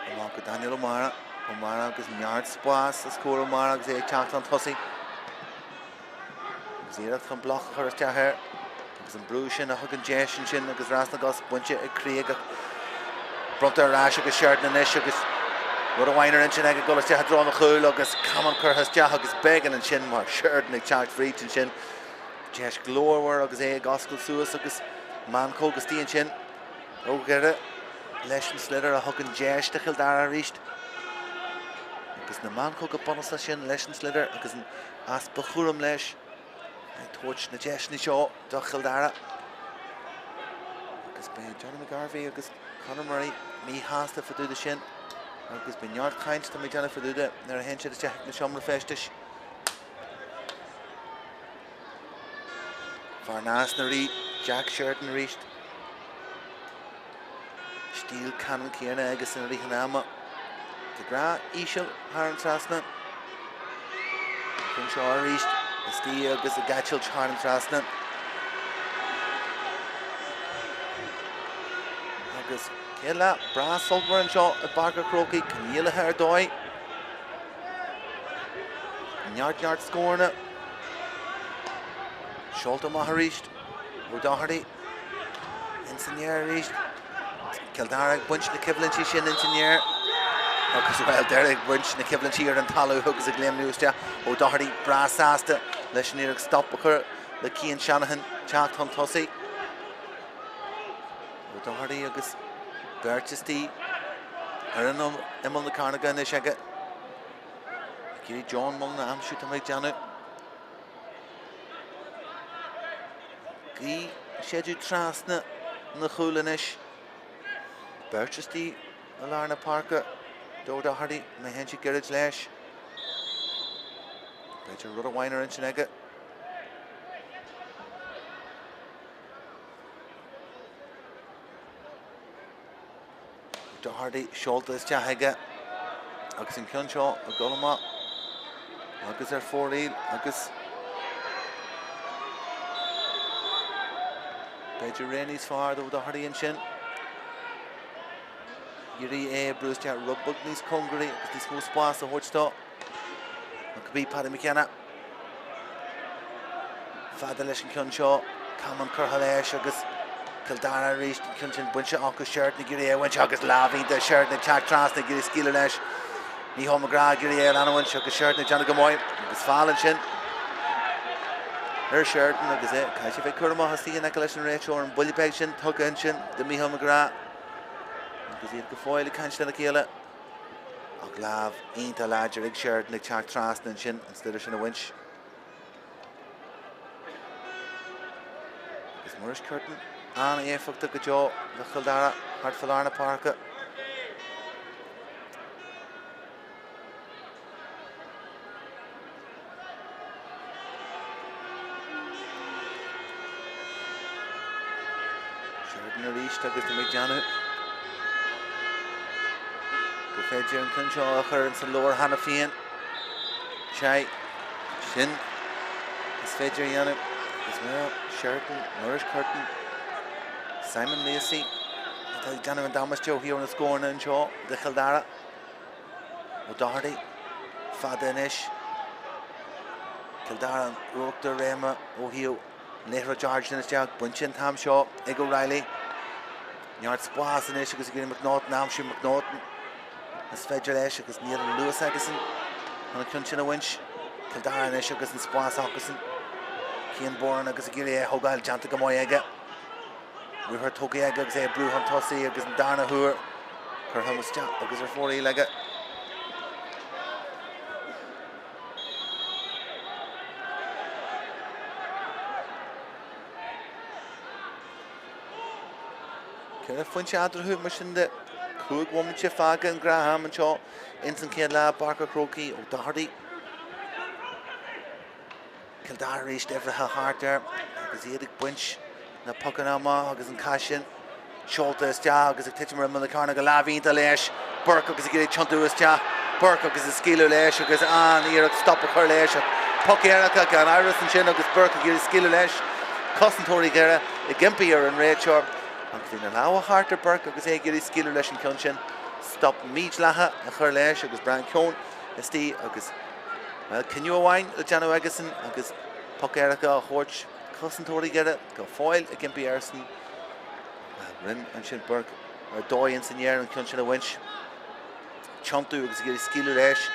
Amach go Daniel O'Meara. O'Meara agus neart spás os comhair O'Meara agus é ag teacht chun tosaigh. Agus iarracht chun bloc a chur isteach air. Agus an brú sin a thugann deis ansin agus ras na gcos bainte ag Creag ach bronnta ar ais agus Sheridan anois agus rud amháin ar intinn aige dul isteach i dtreo na chúil agus camán curtha isteach agus b'éigean ansin mar Sheridan ag teacht fríd ansin. Deis glórmhar agus é ag oscailt suas agus meancóg istigh ansin ó Dhoire leis an sliotar a thugann deis do Chill Dara arís. Agus na meancóga bunúsacha sin leis an sliotar agus an easpa chúraim leis ag tabhairt na deiseanna seo do Chill Dara. Agus beidh Johnny McGarvey agus Conor Murray míshásta fá dtaobh de sin agus beidh neart caint tá mé ag déanamh fá dtaobh de nuair a théann siad isteach na seomra feistis. Fear Nás na Rí, Jack Sheridan arís. Stíl ceannann céanna aige san i rith an ama. De ghnáth íseal thar an trasna. Anseo arís, istigh agus ag eitilt thar an trasna. Agus céad leath breá sultmhar anseo i bPáirc an Chrócaigh, coinníollacha ar dóigh. Neart neart scóranna. Seolta amach arís. O'Doherty. Ins an aer arís. Cill Dara ag baint na coimhlintí sin ins an aer. Agus bhuel Doire ag baint na coimhlintí ar an talamh agus ag léimniú isteach. O'Doherty breá sásta leis an iarracht stop a chur le Cian Shanahan teacht chun tosaigh. O'Doherty agus beirt istigh ar an imeall na cearnóige anois aige. Ag iarraidh John Mullen a aimsiú tá mé ag déanamh. Gaoth ag séideadh trasna na chúil anois. Beirt istigh i lár na páirce d'O'Doherty má théann sé gairid leis. B'fhéidir rud amháin ar intinn aige. Doherty seolta isteach aige agus an ceann seo ag dul amach agus ar fóraoil agus b'fhéidir ré níos fearr do Doherty ansin. Iarraidh é a bhrú isteach rud beag níos cóngaraí agus níos mó spás a thabhairt dó. Ach bhí Paddy McKenna fada leis an ceann seo, camán curtha leis agus Cill Dara arís, an ceann sin bainte acu, Sheridan ag iarraidh é a bhaint agus lámh iontach Sheridan ag teacht trasna ag iarraidh scaoileadh leis. Mícheál McGrath ag iarraidh é a leanúint agus Sheridan ag déanamh go maith agus feall ansin. ar Sheridan agus é caithfidh sé bheith cúramach istigh in aice leis an réiteoir, an buille beag sin tugtha ansin do Micheál McGrath agus iad go fóill ag caint lena chéile ach lámh iontach láidir ag Sheridan ag teacht trasna ansin an sliotar sin a bhaint. Agus Muiris Curtin an-éifeachtach go deo do Chill Dara thart fá lár na páirce. Sheridan arís agus tá mé ag déanamh gur féidir an ceann seo a chur ins an lár cheana féin. Sea, sin is féidir a dhéanamh. Agus bhuel, Sheridan, Muiris Curtin, Simon Lacey atá ag déanamh an damáiste ó thaobh na scóranna anseo do Chill Dara. O'Doherty, fada anois. Cill Dara in uachtar réime ó thaobh an liathróid ard sin isteach. Bainte an t-am seo ag O'Reilly. Neart spás anois agus ag iarraidh McNaughton a aimsiú. McNaughton is féidir leis agus níl an luas aigesan chun an ceann sin a bhaint. Cill Dara anois agus an spás acusan. Cian Boran agus ag iarraidh é a thógáil déanta go maith aige. Ruathar tógtha aige agus é ag brú chun tosaigh agus an darna huair curtha isteach agus ar fóraoil aige. Ceithre phointe eatarthu mar sin de. 5 bhomaite fágtha an gnáth-am anseo ins an chéad leath i bPáirc an Chrócaigh O'Doherty. Cill Dara arís uimhreacha thart air agus iad ag baint na pocanna amach agus an cath sin seolta isteach agus ag titim ar imeall na cearnóige lámh iontach leis Burke agus ag iarraidh tiontú isteach Burke agus ag scaoileadh leis agus an-iarracht stop a chur leis ach poc éirice gan amhras ansin agus Burke ag iarraidh scaoileadh leis. Cosantóirí Dhoire ag impí ar an réiteoir ach bhí na lámha thart ar Burke agus é ag iarraidh scaoileadh leis an ceann sin. Stop mídhleathach a chur leis agus Brian Keown istigh agus Bhuel, cinneadh amháin le déanamh aigesan agus poc éirice á thabhairt. Cosantóirí Dhoire go fóill ag impí airsean. Bhuel, rinne ansin Burke ar dóigh ins an ndeireadh an ceann sin a bhaint. Tiontú agus ag iarraidh scaoileadh leis.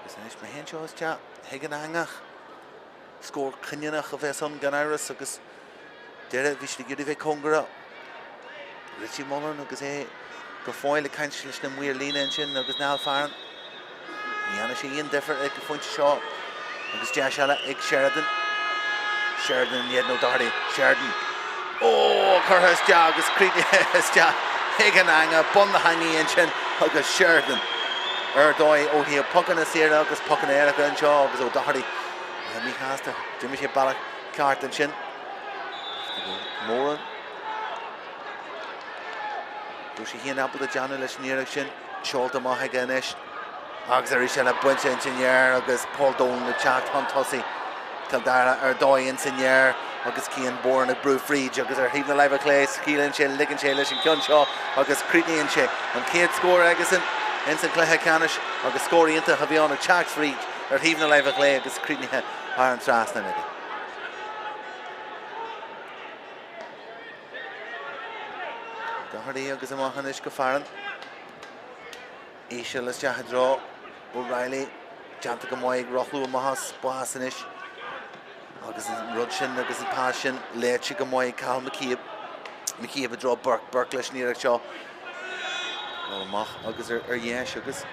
Agus anois má théann seo isteach chuig an eangach. Scór cinniúnach a bheas ann gan amhras agus Doire, bhí siad ag iarraidh bheith cóngarach. Richie Mullen agus é go fóill ag caint leis na maoir líne ansin agus Niall Farren. Ní dhéanfaidh sé aon difear ag an phointe seo agus deis eile ag Sheridan. Sheridan in éadan O'Doherty. Sheridan. Ó, curtha isteach agus críochnaithe isteach ag an eangach, bun na heangaí ansin agus Sheridan ar dóigh ó thaobh pocanna saora agus pocanna éirice anseo agus O'Doherty míshásta. D'imigh sé bealach ceart ansin. Moran. Raibh sé féin ábalta déanamh leis an iarracht sin. Seolta amach aige anois. Agus arís eile bainte ansin air agus Paul Dolan ag teacht chun tosaigh. Cill Dara ar dóigh ansin air agus Cian Boran ag brú fríd agus ar thaobh na láimhe clé scaoileann sé, ligeann sé leis an ceann seo agus críochnaíonn sé an chéad scór aigesan ins an chluiche ceannais agus scór iontach a bhí ann ag teacht fríd ar thaobh na láimhe clé agus críochnaithe thar an trasnán aige. Doherty agus amach anois go Farren. Íseal isteach i dtreo O'Reilly. Déanta go maith ag rothlú amach as spás anois. Agus an rud sin agus an pas sin léite go maith ag Cathal McCabe. McCabe i dtreo Burke. Burke leis an iarracht seo. Dul amach agus ar dheis agus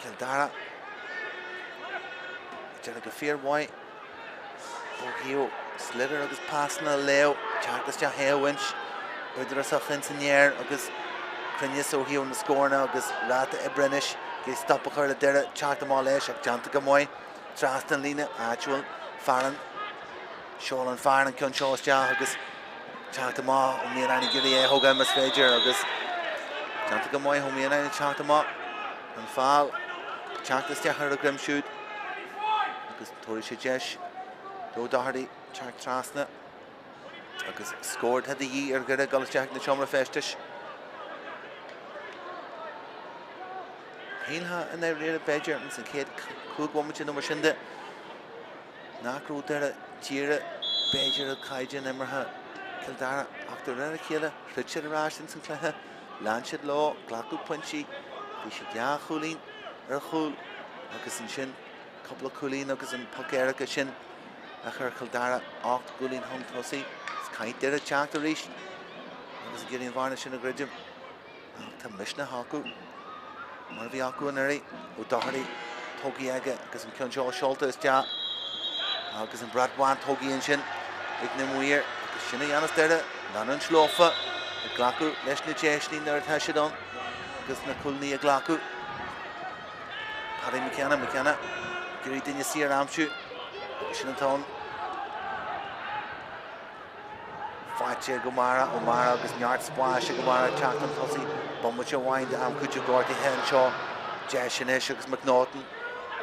Cill Dara. Déanamh go fíormhaith ó thaobh sliotar agus pasanna a léamh, teacht isteach é a bhaint, údarásach ins an aer agus cruinneas ó thaobh na scóranna agus ráta oibre anois, ag stop a chur le Doire, teacht amach leis ach déanta go maith trasna an líne áit a bhfuil Farren. Seolann Farren an ceann seo isteach agus teacht amach Ó Mianáin ag iarraidh é a thógáil más féidir agus déanta go maith Ó Mianáin ag teacht amach an fál teacht isteach ar a dhroim siúd agus tabharfaidh sé deis do Doherty teacht trasna agus scór atá de dhíth ar Dhoire dul isteach na seomra feistis. Shílfeá i ndáiríre b'fhéidir ins an chéad 5 bhomaite nó mar sin de nach raibh Doire díreach b'fhéidir ag caighdeán imeartha Chill Dara ach de réir a chéile throid siad ar ais ins an cluiche, lean siad leo, glacadh pointí. Bhí siad dhá chúilín ar chúl agus ansin cúpla cúilín agus an poc éirice sin a chuir Cill Dara 8 gcúilín chun tosaigh. Is caithfidh Doire teacht arís agus ag iarraidh an bhearna sin a dhruidim. Ach tá misneach acu, mar a bhí acu anuraidh. O'Doherty tógtha aige agus an ceann seo seolta isteach agus an brat bán tógtha ansin ag na maoir agus sin a dhéanas Doire, leanúint leofa ag glacadh leis na deiseanna nuair atá siad ann agus na cúilíní a ghlacadh. Paddy McKenna, McKenna ag iarraidh duine saor a aimsiú agus sin atá ann. Faighte ag O'Meara, O'Meara agus neart spáis ag O'Meara teacht chun tosaigh. Bomaite amháin d'am cúitimh gortaithe anseo. Deis anois agus McNaughton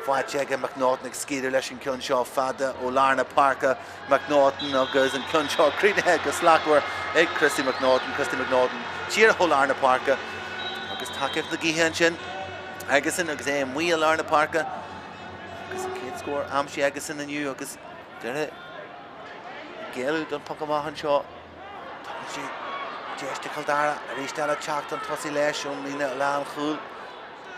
faighte aige. McNaughton ag scaoileadh leis an gceann seo fada ó lár na páirce. McNaughton agus an ceann seo críochnaithe go slachtmhar ag Christy McNaughton. Christy McNaughton díreach ó lár na páirce agus tacaíocht na gaoithe ansin aigesan agus é amuigh i lár na páirce. Agus an chéad scór aimsithe aigesan inniu agus Doire ag géilleadh don phoc amach anseo. Tugann sé deis do Chill Dara arís eile teacht chun tosaigh leis ón líne lánchúil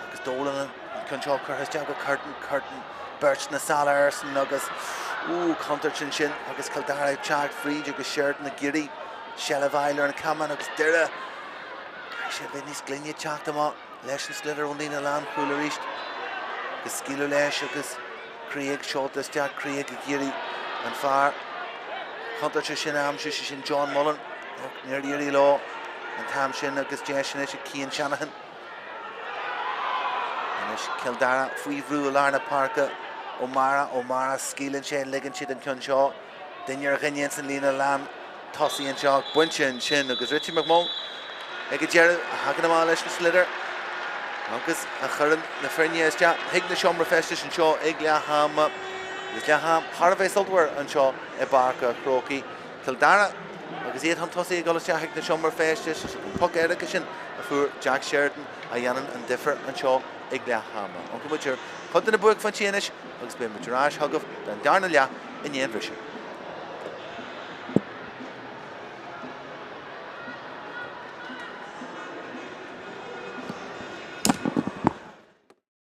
agus Dolan an ceann seo curtha isteach go Curtin, Curtin beirt sna sála airsean agus ooh contúirt ansin agus Cill Dara ag teacht fríd agus Sheridan ag iarraidh seilbh a fháil ar an chamán agus Doire caithfidh sé a bheith níos glaine teacht amach. leis an sliotar ón líne lánchúil arís agus scaoileadh leis agus Creagh seolta isteach, Creagh ag iarraidh an fear contúirte sin a aimsiú, sé sin John Mullen ach níor éirigh leo an t-am sin agus deis anois ag Cian Shanahan. Anois Cill Dara faoi bhrú i lár na páirce, O'Meara, O'Meara, scaoileann sé, ligeann siad an ceann seo. Duine ar dhuine ins an líne lán tosaigh anseo, bainte ansin agus Richie McMullan ag an deireadh a thagann amach leis an sliotar agus a chuireann na foirne isteach chuig na seomra feistis anseo ag leath ama. Agus leath am thar a bheith sultmhar anseo i bPáirc an Chrócaigh. Cill Dara agus iad chun tosaigh ag dul isteach chuig na seomra feistis is an poc éirice sin a fuair Jack Sheridan a dhéanann an difear anseo ag leath ama. Amharcann muid ar chuid de na buaicphointí anois agus beidh muid ar ais chugaibh don darna leath i ndiaidh an bhriseadh.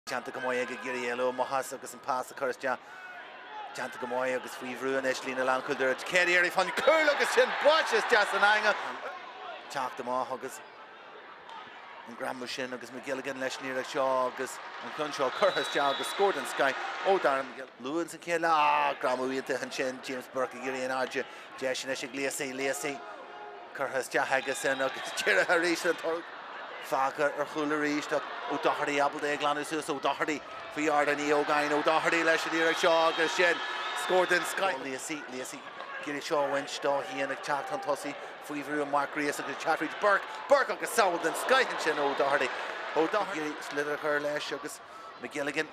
Déanta go maith ag ag iarraidh éalú amach as agus an pas a chur isteach. Déanta go maith agus faoi bhrú anois líne lánchúil Doire. Céad iarraidh fán gcúl agus sin buailte isteach san eangach. Teacht amach agus an greamú sin agus McGilligan leis an iarracht seo agus an ceann seo curtha isteach agus scór den scoith ó Darren McGilligan. Luath sa chéad leath, ah, greamú iontach ansin, James Burke ag iarraidh in airde, deis anois ag Lacey, Lacey curtha isteach aige sin agus díreach arís an toradh. Fágtha ar chúl arís ach O'Doherty ábalta é a ghlanadh suas, O'Doherty faoi aird an Ógáin, O'Doherty leis an iarracht seo agus sin scór den scoith. Lacey, Lacey ag iarraidh seo a bhaint dó féin ag teacht chun tosaigh. Faoi bhrú an Mark Grace agus teacht fríd Burke, Burke agus sábháil den scoith ansin ó O'Doherty. O'Doherty ag iarraidh sliotar a chur leis agus McGilligan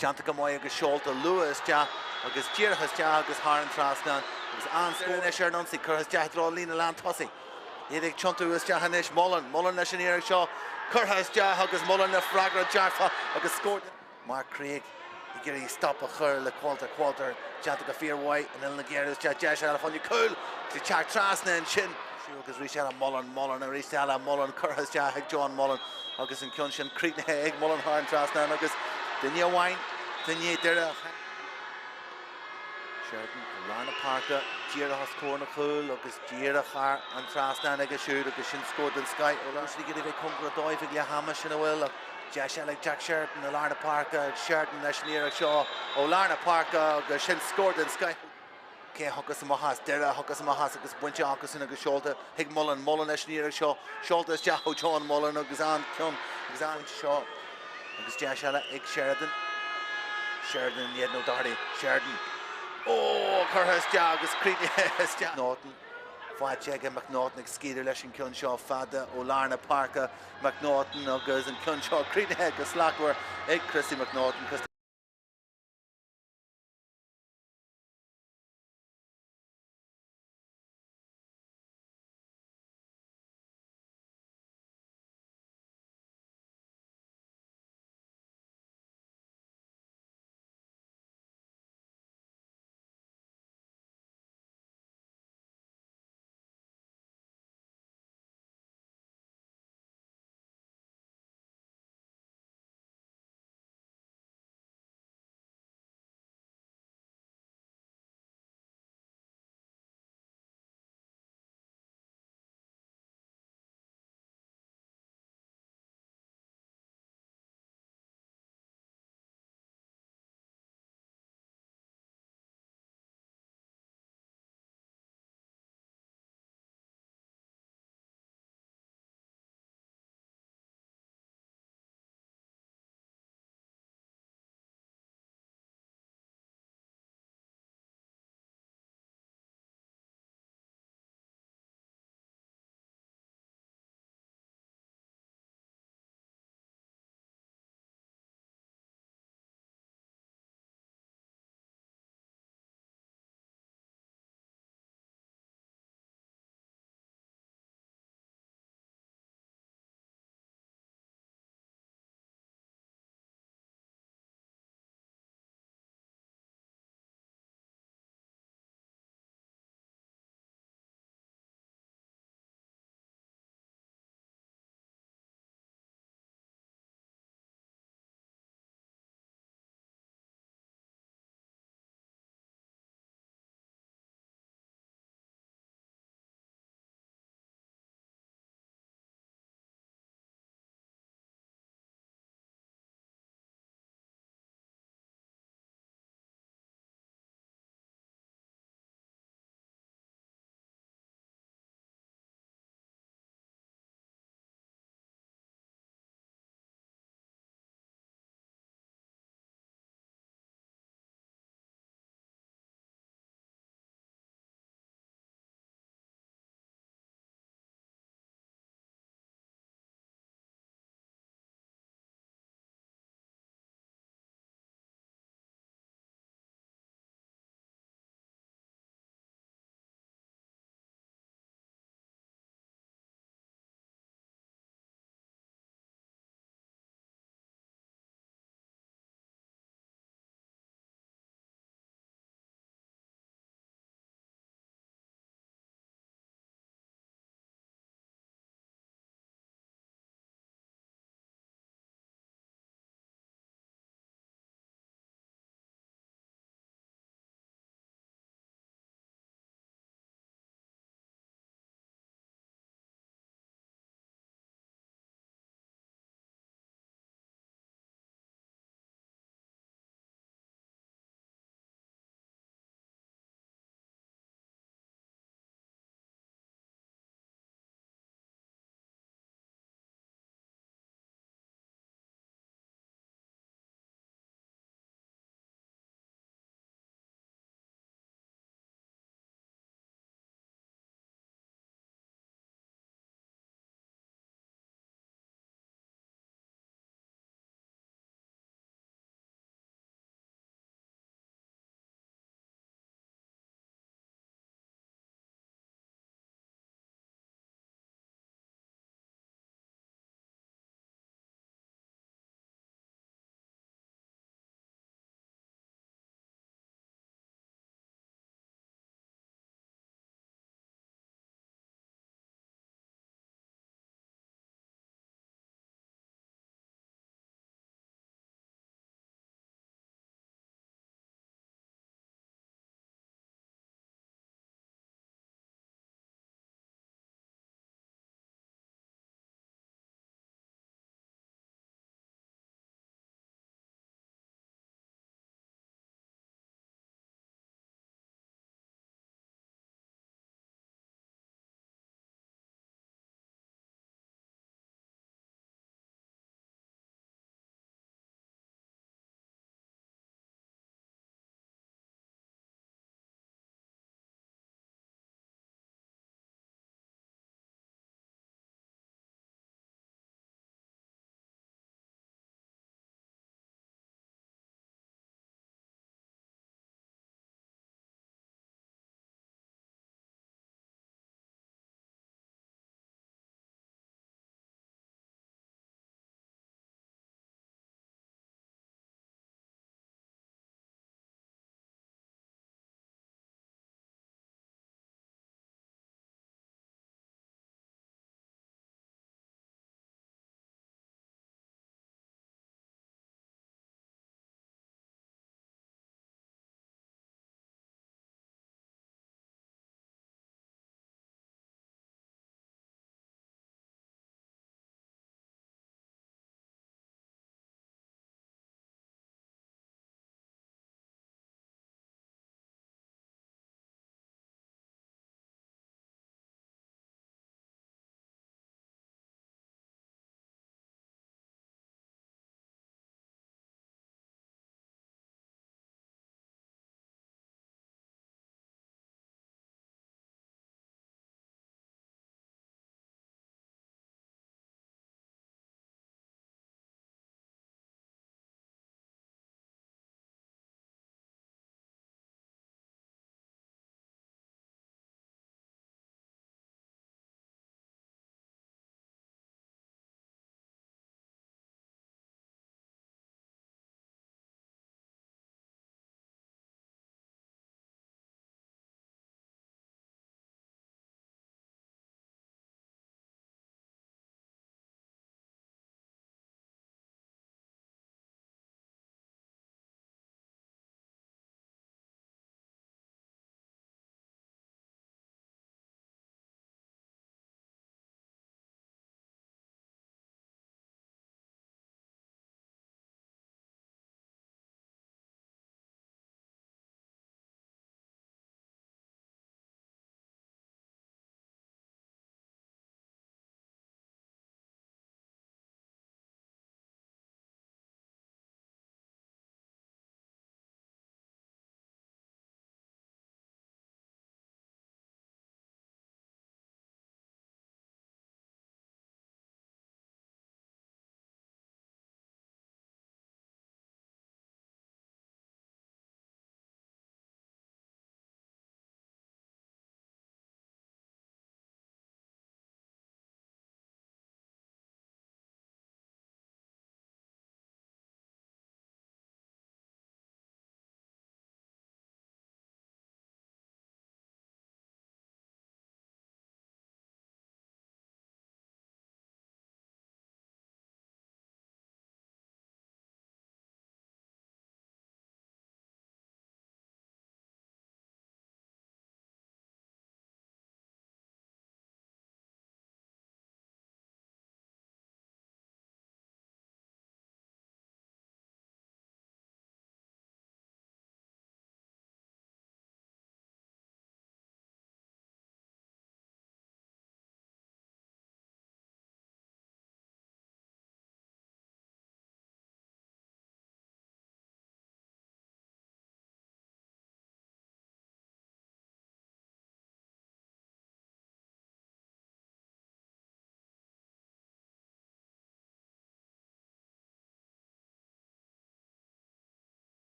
déanta go maith agus seolta luath isteach agus díreach isteach agus thar an trasnán agus an-scór anois ar an ionsaí curtha isteach i dtreo líne lán tosaigh. Iad ag tiontú isteach anois Mullen, Mullen leis an iarracht seo curtha isteach agus Mullen le freagra dearfach agus scór den Mark Craig ag iarraidh stop a chur le Qualter, Qualter déanta go fíormhaith in uillinn ag iarraidh isteach deis eile fáinne cúl ag teacht trasna ansin. Agus arís eile Mullen, Mullen arís eile Mullen curtha isteach ag John Mullen agus an ceann sin críochnaithe ag Mullen thar an trasnán agus duine amháin duine Doire. Sheridan i lár na páirce, díreach os comhair na cúil agus díreach thar an trasnán aige siúd agus sin scór den scoith ó Siad ag iarraidh a bheith cóngarach dóibh ag leath ama, sin a bhfuil ach deis eile ag Jack Sheridan i lár na páirce, Sheridan leis an iarracht seo ó lár na páirce agus sin scór den scoith. Cé a thiocfas amach as? Doire a thiocfas amach as agus bainte acusan agus seolta chuig Mullen, Mullen leis an iarracht seo, seolta isteach ó John Mullen agus an ceann agus an seo. Agus deis eile ag Sheridan. Sheridan in éadan O'Doherty. Sheridan. Ó! Curtha isteach agus críochnaithe isteach. McNaughton. Faighte aige McNaughton ag scaoileadh leis an gceann seo fada ó lár na páirce. McNaughton agus an ceann seo críochnaithe go slachtmhar ag Christy McNaughton. Christy.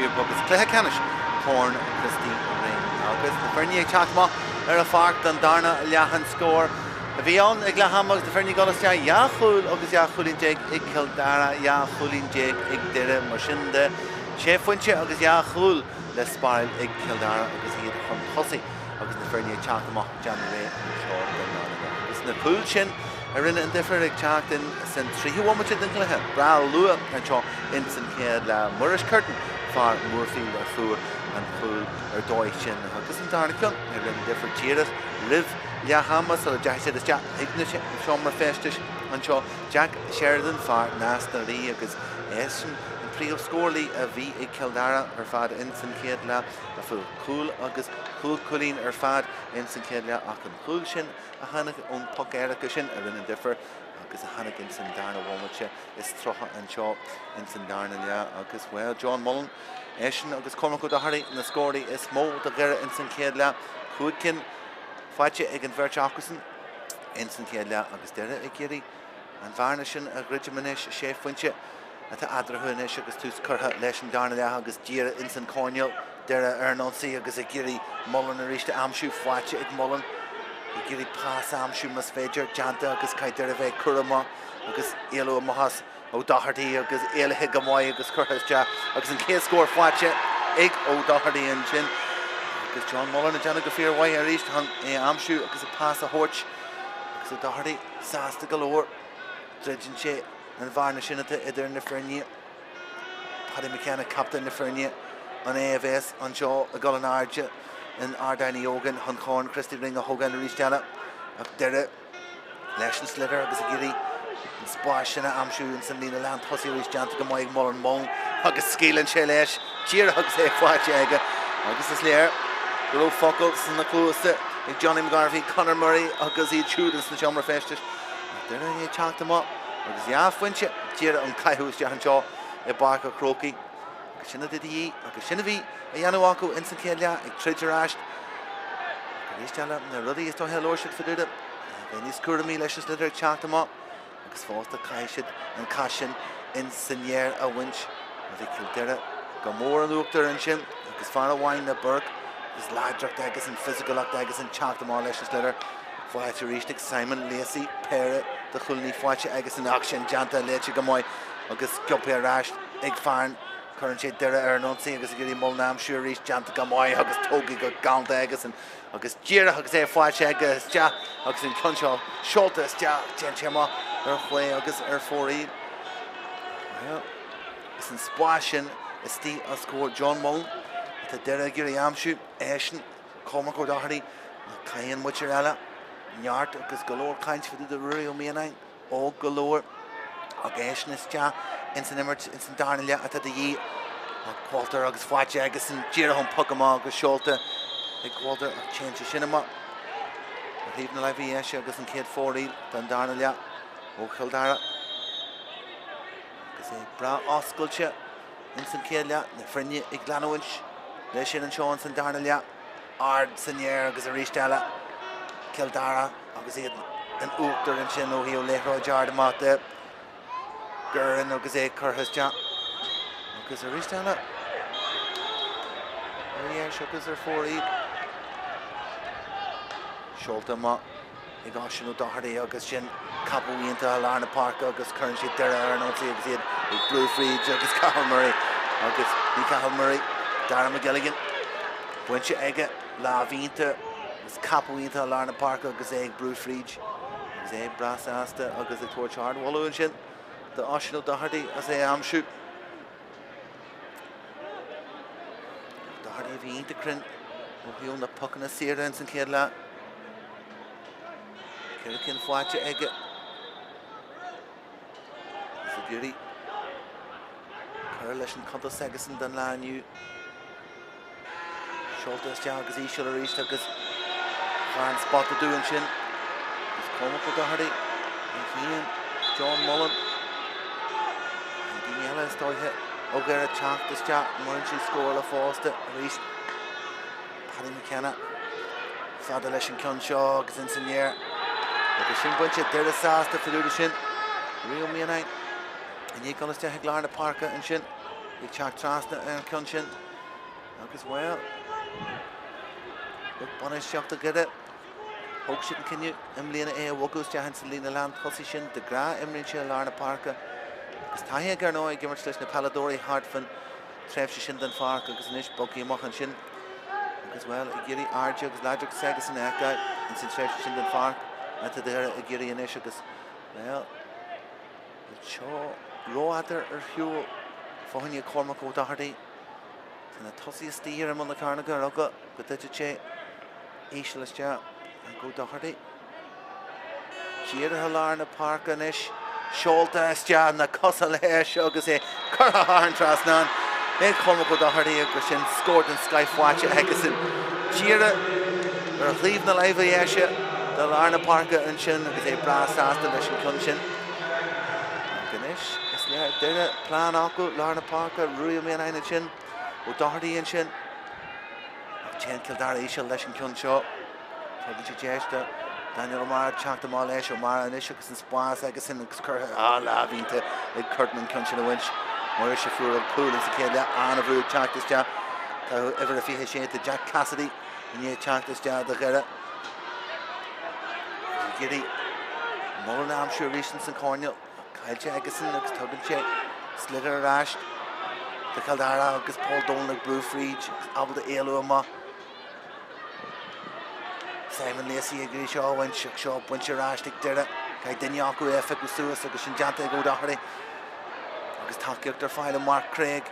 YouTube agus cluiche ceannais Chorn Christy Ring agus na foirne ag teacht amach ar an pháirc don darna leath. An scór a bhí ann ag leath ama agus na foirne ag dul isteach, 12 chúl agus 12 chúilín ag Cill Dara, 12 chúilín ag Doire. Mar sin de, sé phointe agus dhá chúl le spáráil ag Cill Dara agus iad chun tosaigh agus na foirne ag teacht amach ag déanamh réidh anseo don darna leath. Agus na cúil sin a rinne an difear ag teacht in san tríú bhomaite den chluiche, breá luath anseo in san chéad leath. Muiris Curtin, fear Moorefield a fuair an cúl ar dóigh sin agus an darna ceann a rinne an difear díreach roimh leath ama sula dteachaigh siad isteach chuig na seomra feistis anseo. Jack Sheridan, fear Nás na Rí agus eisean an príomh-scórálaí a bhí ag Cill Dara ar fad in san chéad leath, a fuair cúl agus chúig chúilín ar fad in san chéad leath ach an chúl sin a tháinig ón poc éirice sin a rinne an difear agus a tháinig in san darna bhomaite is 30 anseo in san darna leath agus, bhuel, John Mullen, eisean agus Cormac O'Doherty na scórálaithe is mó do Dhoire in san chéad leath, cúig cinn faighte ag an bheirt acusan in san chéad leath agus Doire ag iarraidh an bhearna sin a dhruidim anois, sé phointe atá eadarthu anois agus tús curtha leis an darna leath agus díreach ins an choirnéal, Doire ar an ionsaí agus ag iarraidh Mullen arís a aimsiú, faighte ag Mullen, ag iarraidh pas a aimsiú más féidir, déanta agus caithfidh Doire bheith cúramach agus éalú amach as O'Doherty agus éalaithe go maith agus curtha isteach agus an chéad scór faighte ag O'Doherty ansin agus John Mullen ag déanamh go fíormhaith arís chun é a aimsiú agus a pas a thabhairt agus O'Doherty sásta go leor. Druideann sé an bhearna sin atá idir na foirne. Paddy McKenna, captaen na foirne, an é a bheas anseo ag dul in airde in Ardán Uí Ógáin chun Corn Christy Ring a thógáil arís eile ach Doire leis an sliotar agus ag iarraidh an spás sin a aimsiú ins an líne lán tosaigh arís déanta go maith ag Mullen Mullen agus scaoileann sé leis díreach agus é faighte aige agus is léir go raibh focal sna cluasa ag Johnny McGarvey, Conor Murray agus iad siúd ins na seomra feistis. Doire ag teacht amach agus dhá phointe díreach ón caitheamh isteach anseo i bPáirc an Chrócaigh agus sin atá de dhíth agus sin a bhí á dhéanamh acu ins an chéad leath ag troid ar ais ach arís eile na rudaí is dóiche a labhair siad fá dtaobh de bheith níos cúramaí leis an sliotar ag teacht amach agus fosta caithfidh siad an cath sin ins san aer a bhaint. Bhí Cill Dara go mór in uachtar ansin agus fear amháin ná Burke agus láidreacht agus an fisiciúlacht agus an teacht amach leis an sliotar. Faighte arís ag Simon Lacey, péire de chúilíní faighte aigesan ach sin déanta léite go maith agus sciobtha ar ais ag Farren. Cuireann sé Doire ar an ionsaí agus ag iarraidh Mullen a aimsiú arís, déanta go maith agus tógtha go galánta aigesan agus díreach agus é faighte aige isteach agus an ceann seo seolta isteach, téann sé amach ar chlé agus ar fóraoil. Bhuel, is an spás sin istigh os comhair John Mullen atá Doire ag iarraidh a aimsiú, eisean, Cormac O'Doherty, caithfidh an mhuintir eile neart agus go leor caint fá dtaobh de Ruairí Ó Mianáin. Óg go leor ach eisean isteach ins an imirt ins an darna leath atá de dhíth ach Walter agus faighte aigesan díreach ón poc amach agus seolta ag Walter ach téann sé sin amach ar thaobh na láimhe dheise agus an chéad fóraoil don darna leath ó Chill Dara agus é breá oscailte ins an chéad leath, na foirne ag leanúint leis sin anseo ins an darna leath. Ard san aer agus arís eile Cill Dara agus iad in uachtar ansin ó thaobh liathróid ard amach de Guerin agus é curtha isteach agus arís eile ar dheis agus ar fóraoil. Seolta amach. ag Oisín O'Doherty agus sin ceapadh iontach i lár na páirce agus cuireann siad Doire ar an ionsaí agus iad ag brú fríd agus Cathal Murray agus ní Cathal Murray, Dara McGilligan bainte aige, lámh iontach agus ceapadh iontach i lár na páirce agus é ag brú fríd agus é breá sásta agus ag tabhairt ardmholadh ansin do Oisín O'Doherty as é a aimsiú. Doherty a bhí iontach cruinn ó thaobh na pocanna saora ins an chéad leath. Ceithre cinn faighte aige. Is ag iarraidh cur leis an cuntas aigesan don lá inniu. Seolta isteach agus íseal arís agus fear an spota dubh ansin. Agus Cormac O'Doherty é féin, John Mullen. Daoine eile is dóiche ó Dhoire teacht isteach muran siad scórála fosta arís. Paddy McKenna fada leis an ceann seo agus ins an aer. Agus sin bainte Doire sásta fá dtaobh de sin. Rio Mianine i ndiaidh dul isteach ag lár na páirce ansin. Ag teacht trasna ar an cheann sin agus, bhuel, lucht bainistíochta Dhoire, thóg siad an cinneadh i mbliana é a bhogadh isteach ins an líne lán tosaigh sin. De ghnáth imríonn sé i lár na páirce agus taithí aige ar ndóigh ag imirt leis na peileadóirí thart fan tréimhse sin den pháirc agus anois bogtha amach ansin agus, bhuel, ag iarraidh airde agus láidreacht s'aigesan a fheiceáil ins an tréimhse sin den pháirc atá Doire ag iarraidh anois agus, bhuel, Seo rófhada ar shiúl fá choinne Cormac O'Doherty. Tá na tosaithe istigh ar imeall na cearnóige ar eagla go dtitfidh sé íseal isteach ag O'Doherty. Dírithe lár na páirce anois. Seolta isteach na cosa leis agus é curtha thar an trasnán ag Cormac O'Doherty agus sin scór den scoith faighte aigesan. Díreach ar thaobh na láimhe dheise de lár na páirce ansin agus é breá sásta leis an gceann sin. Ach anois is léir Doire plean acu, lár na páirce, Ruairí Ó Mianáin ansin, O'Doherty ansin. Ach téann Cill Dara íseal leis an gceann seo. Tugann sé deis do Daniel O'Meara teacht amach leis. O'Meara anois agus an spás aigesan agus curtha á lámh iontach ag Curtin an ceann sin a bhaint. Muiris a fuair an cúl insa chéad leath, an-bhrú ag teacht isteach. Tá uimhir a 26 do Jack Cassidy i ndiaidh teacht isteach do Dhoire. Ag iarraidh Mullen a aimsiú arís ins an choirnéal. Caillte aigesan agus tugann sé sliotar ar ais do Chill Dara agus Paul Dolan ag brú fríd agus ábalta éalú amach. Simon Lacey ag iarraidh seo a bhaint ach seo bainte ar ais ag Doire. Caithfidh duine acu é a phiocadh suas agus sin déanta ag O'Doherty. Agus tacaíocht ar fáil ó Mark Craig.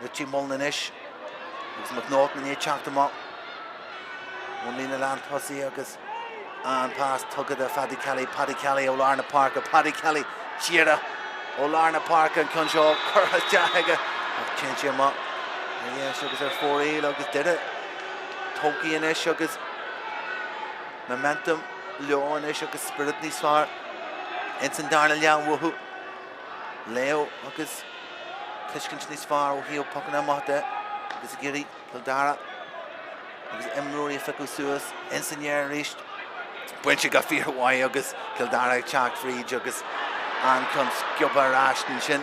Richie Mullen anois agus McNaughton i ndiaidh teacht amach ón líne lán tosaigh agus an pas tugtha do Phaddy Kelly. Paddy Kelly ó lár na páirce. Paddy Kelly díreach ó lár na páirce an ceann seo curtha isteach aige ach téann sé amach ar dheis agus ar fóraoil agus Doire tógtha anois agus momentum leo anois agus spiorad níos fearr ins an darna leath uathu. Leo agus tuiscint níos fearr ó thaobh pocanna amach de agus ag iarraidh Cill Dara agus imreoirí a phiocadh suas ins an aer arís. Bainte go fíormhaith agus Cill Dara ag teacht fríd agus an ceann sciobtha ar ais ansin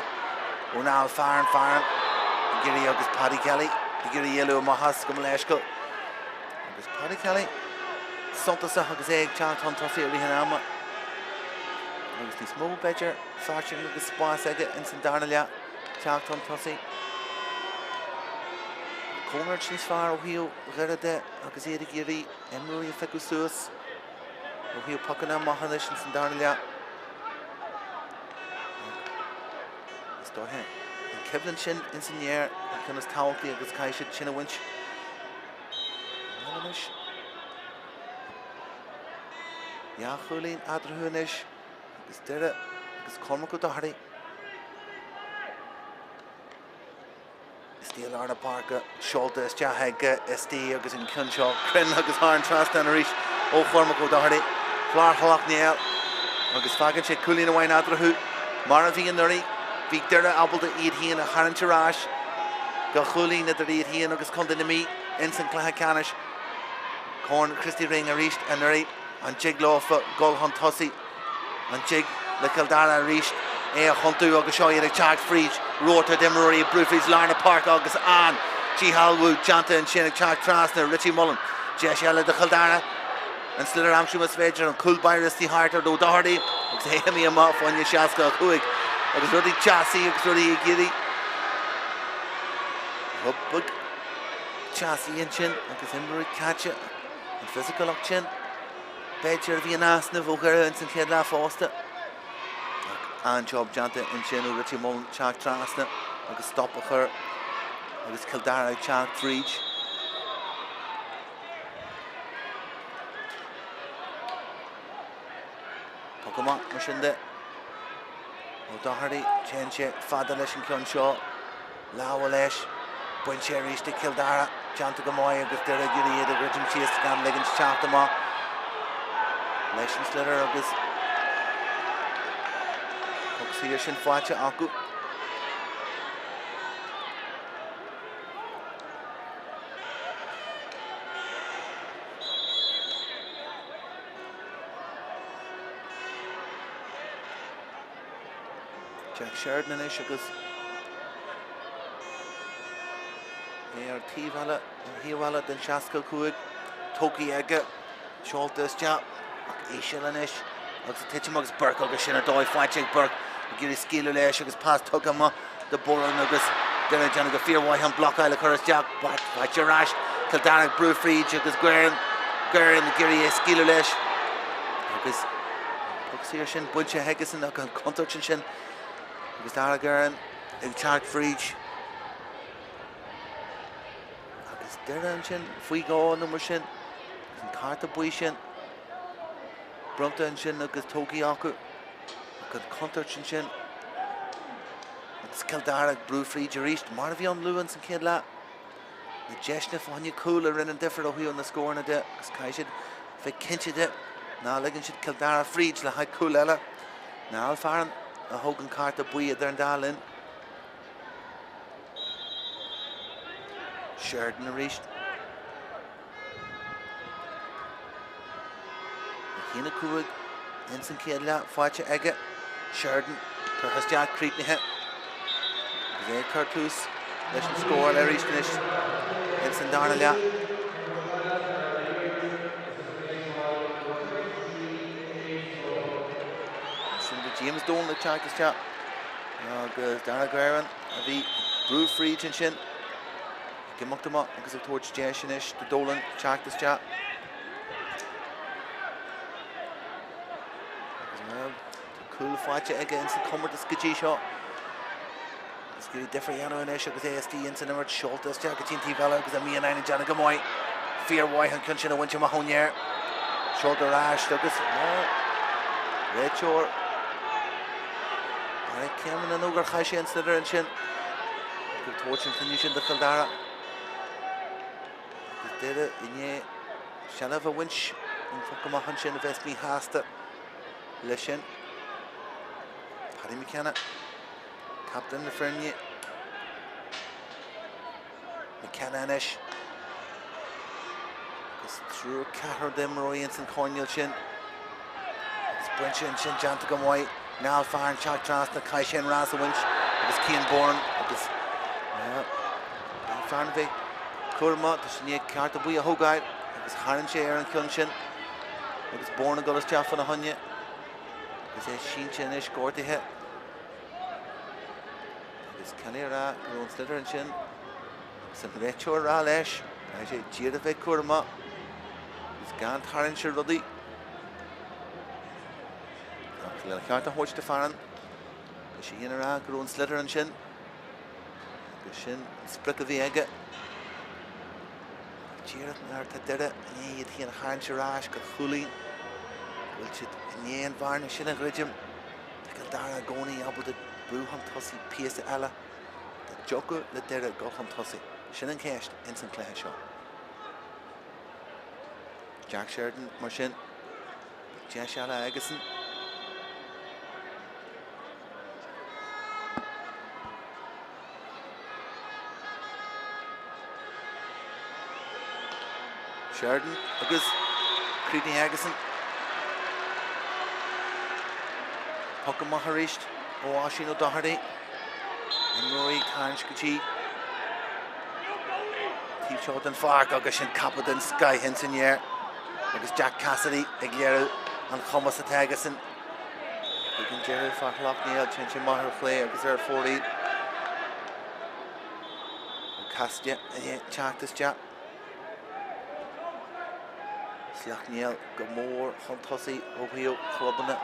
ó Niall Farren. Farren ag iarraidh agus Paddy Kelly ag iarraidh éalú amach as gabh mo leithscéal. Agus Paddy Kelly suntasach agus é ag teacht chun tosaigh i rith an ama. Agus níos mó b'fhéidir fairsinge agus spás aige ins an darna leath teacht chun tosaigh. Comhnirt níos fearr ó thaobh Dhoire de agus iad ag iarraidh imreoirí a phiocadh suas ó thaobh pocanna amach anois ins an darna leath. Is dóiche an choimhlint sin ins an aer an ceann is tábhachtaí agus caithfidh siad sin a bhaint. Anois. Dhá chúilín eatarthu anois agus Doire agus Cormac O'Doherty. Istigh i lár na páirce, seolta isteach aige istigh agus an ceann seo cruinn agus thar an trasnán arís ó Chormac O'Doherty. Clár Shleacht Néill agus fágann sé cúilín amháin eatarthu mar a bhí anuraidh. Bhí Doire ábalta iad féin a tharraingt ar ais go chúilín idir iad féin agus Contae na Mí ins an chluiche ceannais. Corn Christy Ring arís anuraidh. An dtig leofa dul chun tosaigh? An dtig le Cill Dara arís é a thiontú agus seo iad ag teacht fríd rotar d'imreoirí ag brú fríd lár na páirce agus an díshealbhú déanta ansin ag teacht trasna Richie Mullen. Deis eile do Chill Dara an sliotar a aimsiú más féidir, an cúl báire istigh thart ar O'Doherty agus é imithe amach fá choinne 65 agus rudaí teasaí agus rudaí ag iarraidh rud beag teasaí ansin agus imreoirí caite an fisiciúlacht sin. B'fhéidir a bhí in easnamh ó Dhoire ins an chéad leath fosta. Ach an-job déanta ansin ó Richie Mullen teacht trasna agus stop a chur agus Cill Dara ag teacht fríd. Poc amach mar sin de. O'Doherty, téann sé fada leis an ceann seo. Lámha leis. Bainte arís ag Cill Dara. Déanta go maith agus Doire ag iarraidh iad a dhruidim síos gan ligint teacht amach leis an sliotar agus poc saor sin faighte acu. Jack Sheridan anois agus. É ar taobh eile, an thaobh eile den 65, tógtha aige, seolta isteach, ach íseal anois agus ag titim agus Burke agus sin ar dóigh faighte ag Burke ag iarraidh scaoileadh leis agus pas tugtha amach do Boran agus Doire ag déanamh go fíormhaith an blocáil a chur isteach, faighte ar ais, Cill Dara ag brú fríd agus Guerin, Guerin ag iarraidh é scaoileadh leis agus an poc saor sin bainte aigesan ach an chontúirt ansin agus Dara Guerin ag teacht fríd agus Doire ansin faoi dhó nó mar sin agus an cárta buí sin bronnta ansin agus tógtha acu ach an chontúirt ansin agus Cill Dara ag brú fríd arís mar a bhí ann luath ins an chéad leath. Na deiseanna fá choinne cúl a rinne an difear ó thaobh na scóranna de agus caithfidh siad bheith cinnte de ná ligeann siad Cill Dara fríd le haghaidh cúl eile. Niall Farren a thóg an cárta buí idir an dá linn. Sheridan arís. 1-5 ins an chéad leath faighte aige. Sheridan curtha isteach críochnaithe. Agus é ag cur tús leis an scóráil arís anois ins an darna leath. Sin do James Dolan ag teacht isteach agus Dara Guerin a bhí brú fríd ansin. Ag imeacht amach agus ag tabhairt deis anois do Dolan teacht isteach. Agus bhuel, tá cúl faighte aige ins an comórtas go dtí seo. Agus ag iarraidh difear a dhéanamh anois agus é istigh ins an imirt seolta isteach go dtí an taobh eile agus Amian ag déanamh go maith. Fíormhaith an ceann sin a bhaint amach ón aer. Seolta ar ais agus bhuel, réiteoir Barry Cameron nó gur chaith sé an sliotar ansin. Ag tabhairt an cinneadh sin do Chill Dara. Agus Doire i ndiaidh seilbh a bhaint an phoc amach ansin a bheas míshásta leis sin. Paddy McKenna, captaen na foirne. McKenna anois. Agus triúr ceathrar d'imreoirí ins an choirnéal sin. Agus bainte ansin déanta go maith. Niall Farren teacht trasna, caithfidh sé an rás a bhaint agus Cian Boran agus Farren a bheith cúramach, tá sé i ndiaidh cárta buí a thógáil agus tharraing sé ar an cheann sin agus Boran ag dul isteach fána choinne agus é sínte anois gortaithe. Agus Kelly ag rá go raibh an sliotar ansin agus an réiteoir ag rá leis, caithfidh sé díreach a bheith cúramach agus gan tarraingt ar rudaí. Ach le ceart a thabhairt do Farren, tá sé féin ag rá go raibh an sliotar ansin agus sin an sprioc a bhí aige. Díreach nuair atá Doire i ndiaidh iad féin a tharraingt ar ais go chúilín, go bhfuil siad i ndiaidh an bhearna sin a dhruidim. Tá Cill Dara i gcónaí ábalta brú chun tosaigh píosa eile. An dtiocfadh le Doire dul chun tosaigh. Sin an cheist ins an chluiche seo. Jack Sheridan mar sin. Deis eile aigesan. Sheridan agus críochnaithe aigesan. Poc amach arís ó Oisín O'Doherty. Imreoirí ag tarraingt go dtí taobh seo den pháirc agus sin capa den scoith ins an aer agus Jack Cassidy ag léiriú an chumas atá aigesan. Ag an deireadh, fear Shleacht Néill, téann sé amach ar chlé agus ar fóraoil. Cassidy ag teacht isteach. Sleacht Néill go mór chun tosaigh ó thaobh chlubanna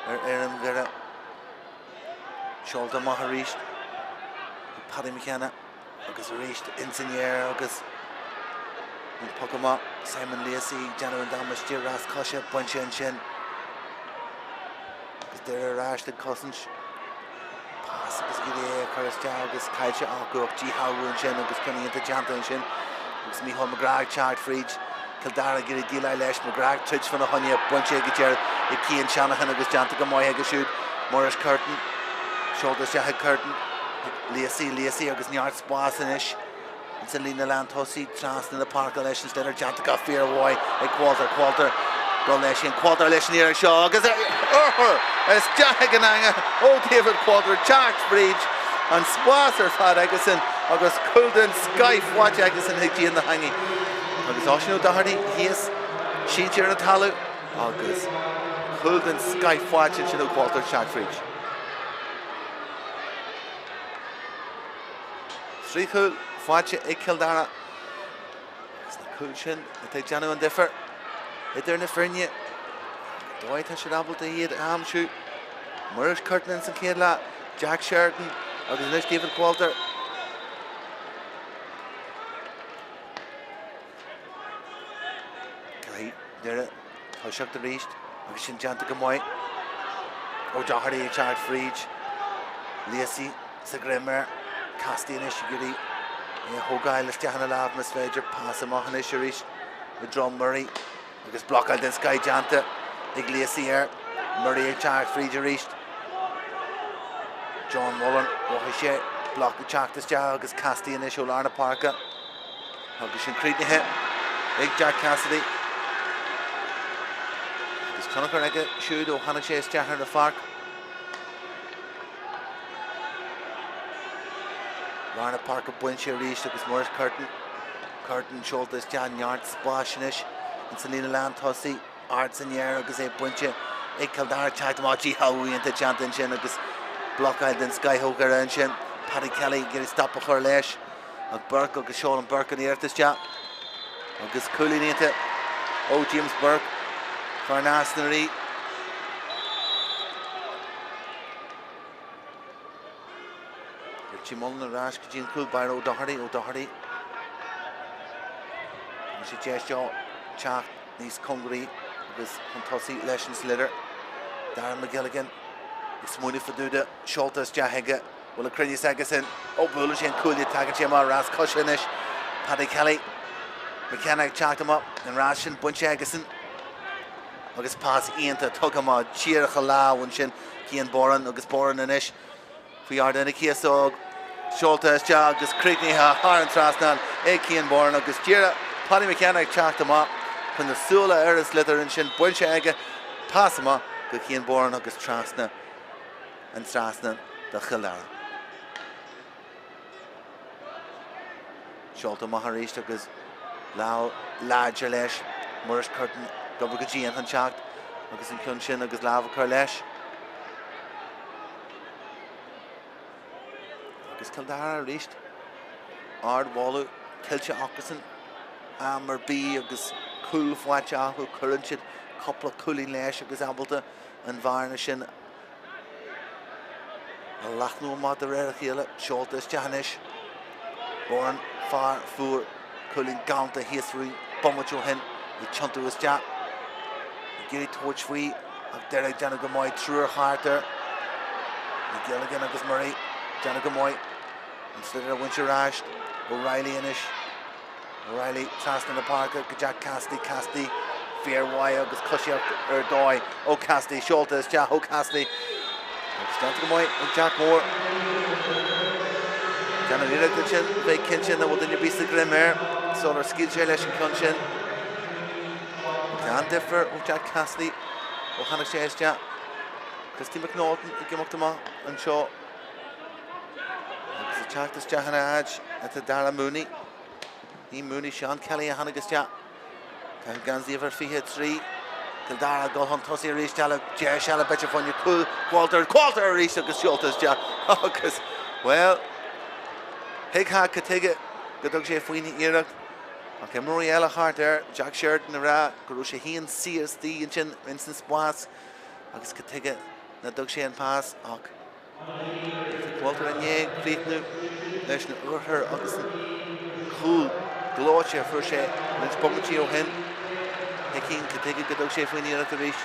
ar fhoireann Dhoire. Seolta amach arís ag Paddy McKenna agus arís ins an aer agus an poc amach Simon Lacey ag déanamh an damáiste rás coise bainte ansin agus Doire ar ais ag cosaint. Pas agus ag iarraidh é a chur isteach agus caillte acu ach díshealbhú ansin agus ceann iontach déanta ansin agus Mícheál McGrath ag teacht fríd Cill Dara ag iarraidh déileáil leis, McGrath ag troid fána choinne, bainte ag an deireadh ag Cian Shanahan agus déanta go maith aige siúd. Maurice Curtin, seolta isteach ag Curtin, ag Lacey, Lacey agus neart spás anois. Ins an líne lán tosaigh, trasna na páirce leis an sliotar déanta go fíormhaith ag Qualter. Qualter dul leis sin. Qualter leis an iarraidh seo agus urchar isteach ag an eanga ó David Qualter teacht fríd an spás ar fad aigesan. agus cúl den scoith faighte aigesan chuig díon na heangaí. Agus Oisín O'Doherty thíos, sínte ar an talamh agus cúl den scoith faighte ansin ó Qualter ag teacht fríd. 3 chúl faighte ag Cill Dara. Agus na cúil sin atá ag déanamh an difear idir na foirne. An dóigh atá siad ábalta iad a aimsiú. Muiris Curtin ins an chéad leath, Jack Sheridan agus anois David Qualter. Caithfidh Doire toiseacht arís agus sin déanta go maith. O'Doherty ag teacht fríd. Lacey sa ghreim air. Cassidy anois ag iarraidh é a thógáil isteach ina lámh más féidir. Pas amach anois arís i dtreo Murray agus blocáil den scoith déanta ag Lacey air. Murray ag teacht fríd arís. John Mullen, mhothaigh sé bloc ag teacht isteach agus Cassidy anois ó lár na páirce. Agus sin críochnaithe ag Jack Cassidy. Agus tionchar aige siúd ó tháinig sé isteach ar an pháirc. Lár na páirce bainte arís agus Maurice Curtin. Curtin seolta isteach neart spáis anois ins an líne lán tosaigh. Ard san aer agus é bainte ag Cill Dara teacht amach dícheall iontach déanta ansin agus blocáil den scoith ó Dhoire ansin. Paddy Kelly ag iarraidh stop a chur leis ach Burke agus seolann Burke an iarracht isteach agus cúilín iontach ó James Burke. Fear Nás na Rí. Richie Mullen ar ais go dtí an cúl báire O'Doherty, O'Doherty. Tá sé deis seo teacht níos cóngaraí agus chun tosaigh leis an sliotar. Darren McGilligan ag smaoineamh fá dtaobh de, seolta isteach aige. Bhfuil an cruinneas aigesan? Ó buaileann sé an cuaille, tagann sé amach rás coise anois. Paddy Kelly, McKenna ag teacht amach, an rás sin bainte aigesan. Agus pas iontach tugtha amach díreach a lámh ansin Cian Boran agus Boran anois faoi Ard na Cíosóg. Seolta isteach agus críochnaithe thar an trasnán ag Cian Boran agus díreach Paddy McKenna ag teacht amach chun na súile ar an sliotar ansin bainte aige. Pas amach go Cian Boran agus trasna an trasnán do Chill Dara. Seolta amach arís agus lámh láidir leis. Muiris Curtin ag obair go dian chun teacht agus an ceann sin agus lámh a chur leis. Agus Cill Dara arís. Ardmholadh tuillte acusan am ar bith agus cúl faighte acu. Cuireann siad cúpla cúilín leis agus ábalta an bhearna sin a leathnú amach de réir a chéile. Seolta isteach anois. Boran fear fuair cúilín galánta thíos roinnt bomaite ó shin. Ag tiontú isteach. Ag iarraidh tabhairt faoi ach Doire ag déanamh go maith. Triúr thart air. McGilligan agus Murray déanamh go maith. An sliotar a bhaint ar ais. O'Reilly anois. O'Reilly trasna na páirce go Jack Cassidy, Cassidy fíormhaith agus coisíocht ar dóigh ó Cassidy, seolta isteach ó Cassidy agus déanta go maith ag Jack Moore. Déanamh iarracht ansin bheith cinnte nach bhfuil duine ar bith sa ghreim air sular scaoil sé leis an ceann sin. An-difear ó Jack Cassidy ó tháinig sé isteach. Christy McNaughton ag imeacht amach anseo agus ag teacht isteach ina áit atá Dara Mooney. Ní Mooney, Seán Kelly a tháinig isteach. Caitheamh geansaí uimhir 23. Cill Dara ag dul chun tosaigh arís eile. Deis eile b'fhéidir fá choinne cúl. Qualter, Qualter arís agus seolta isteach agus, bhuel, thuigfeá cad tuige go dtug sé faoina iarracht. Ach imreoirí eile thart air, Jack Sheridan a rá go raibh sé féin saor istigh ansin ins an spás agus cad tuige nach dtug sé an pas ach Tá Qualter i ndiaidh críochnú leis na urchair agus an cúl gleoite a fuair sé roinnt bomaití ó shin. Thuigfinn cad tuige go dtug sé faoin iarracht arís.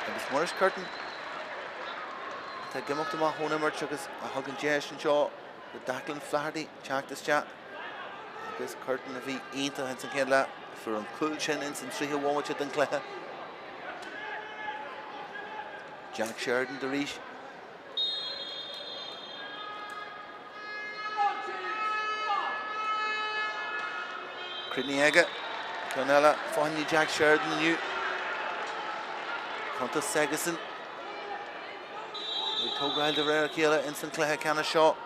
Agus Maurice Curtin atá ag imeacht amach ón imirt agus a thugann deis anseo do Declan Flaherty teacht isteach. Agus Curtin a bhí iontach ins an chéad leath, fuair an cúl sin ins an tríú bhomaite den chluiche. Jack Sheridan arís. Críochnaithe aige. Ceann eile fá choinne Jack Sheridan inniu. Cuntas s'aigesan. Ag tógáil de réir a chéile ins an cluiche ceannais seo.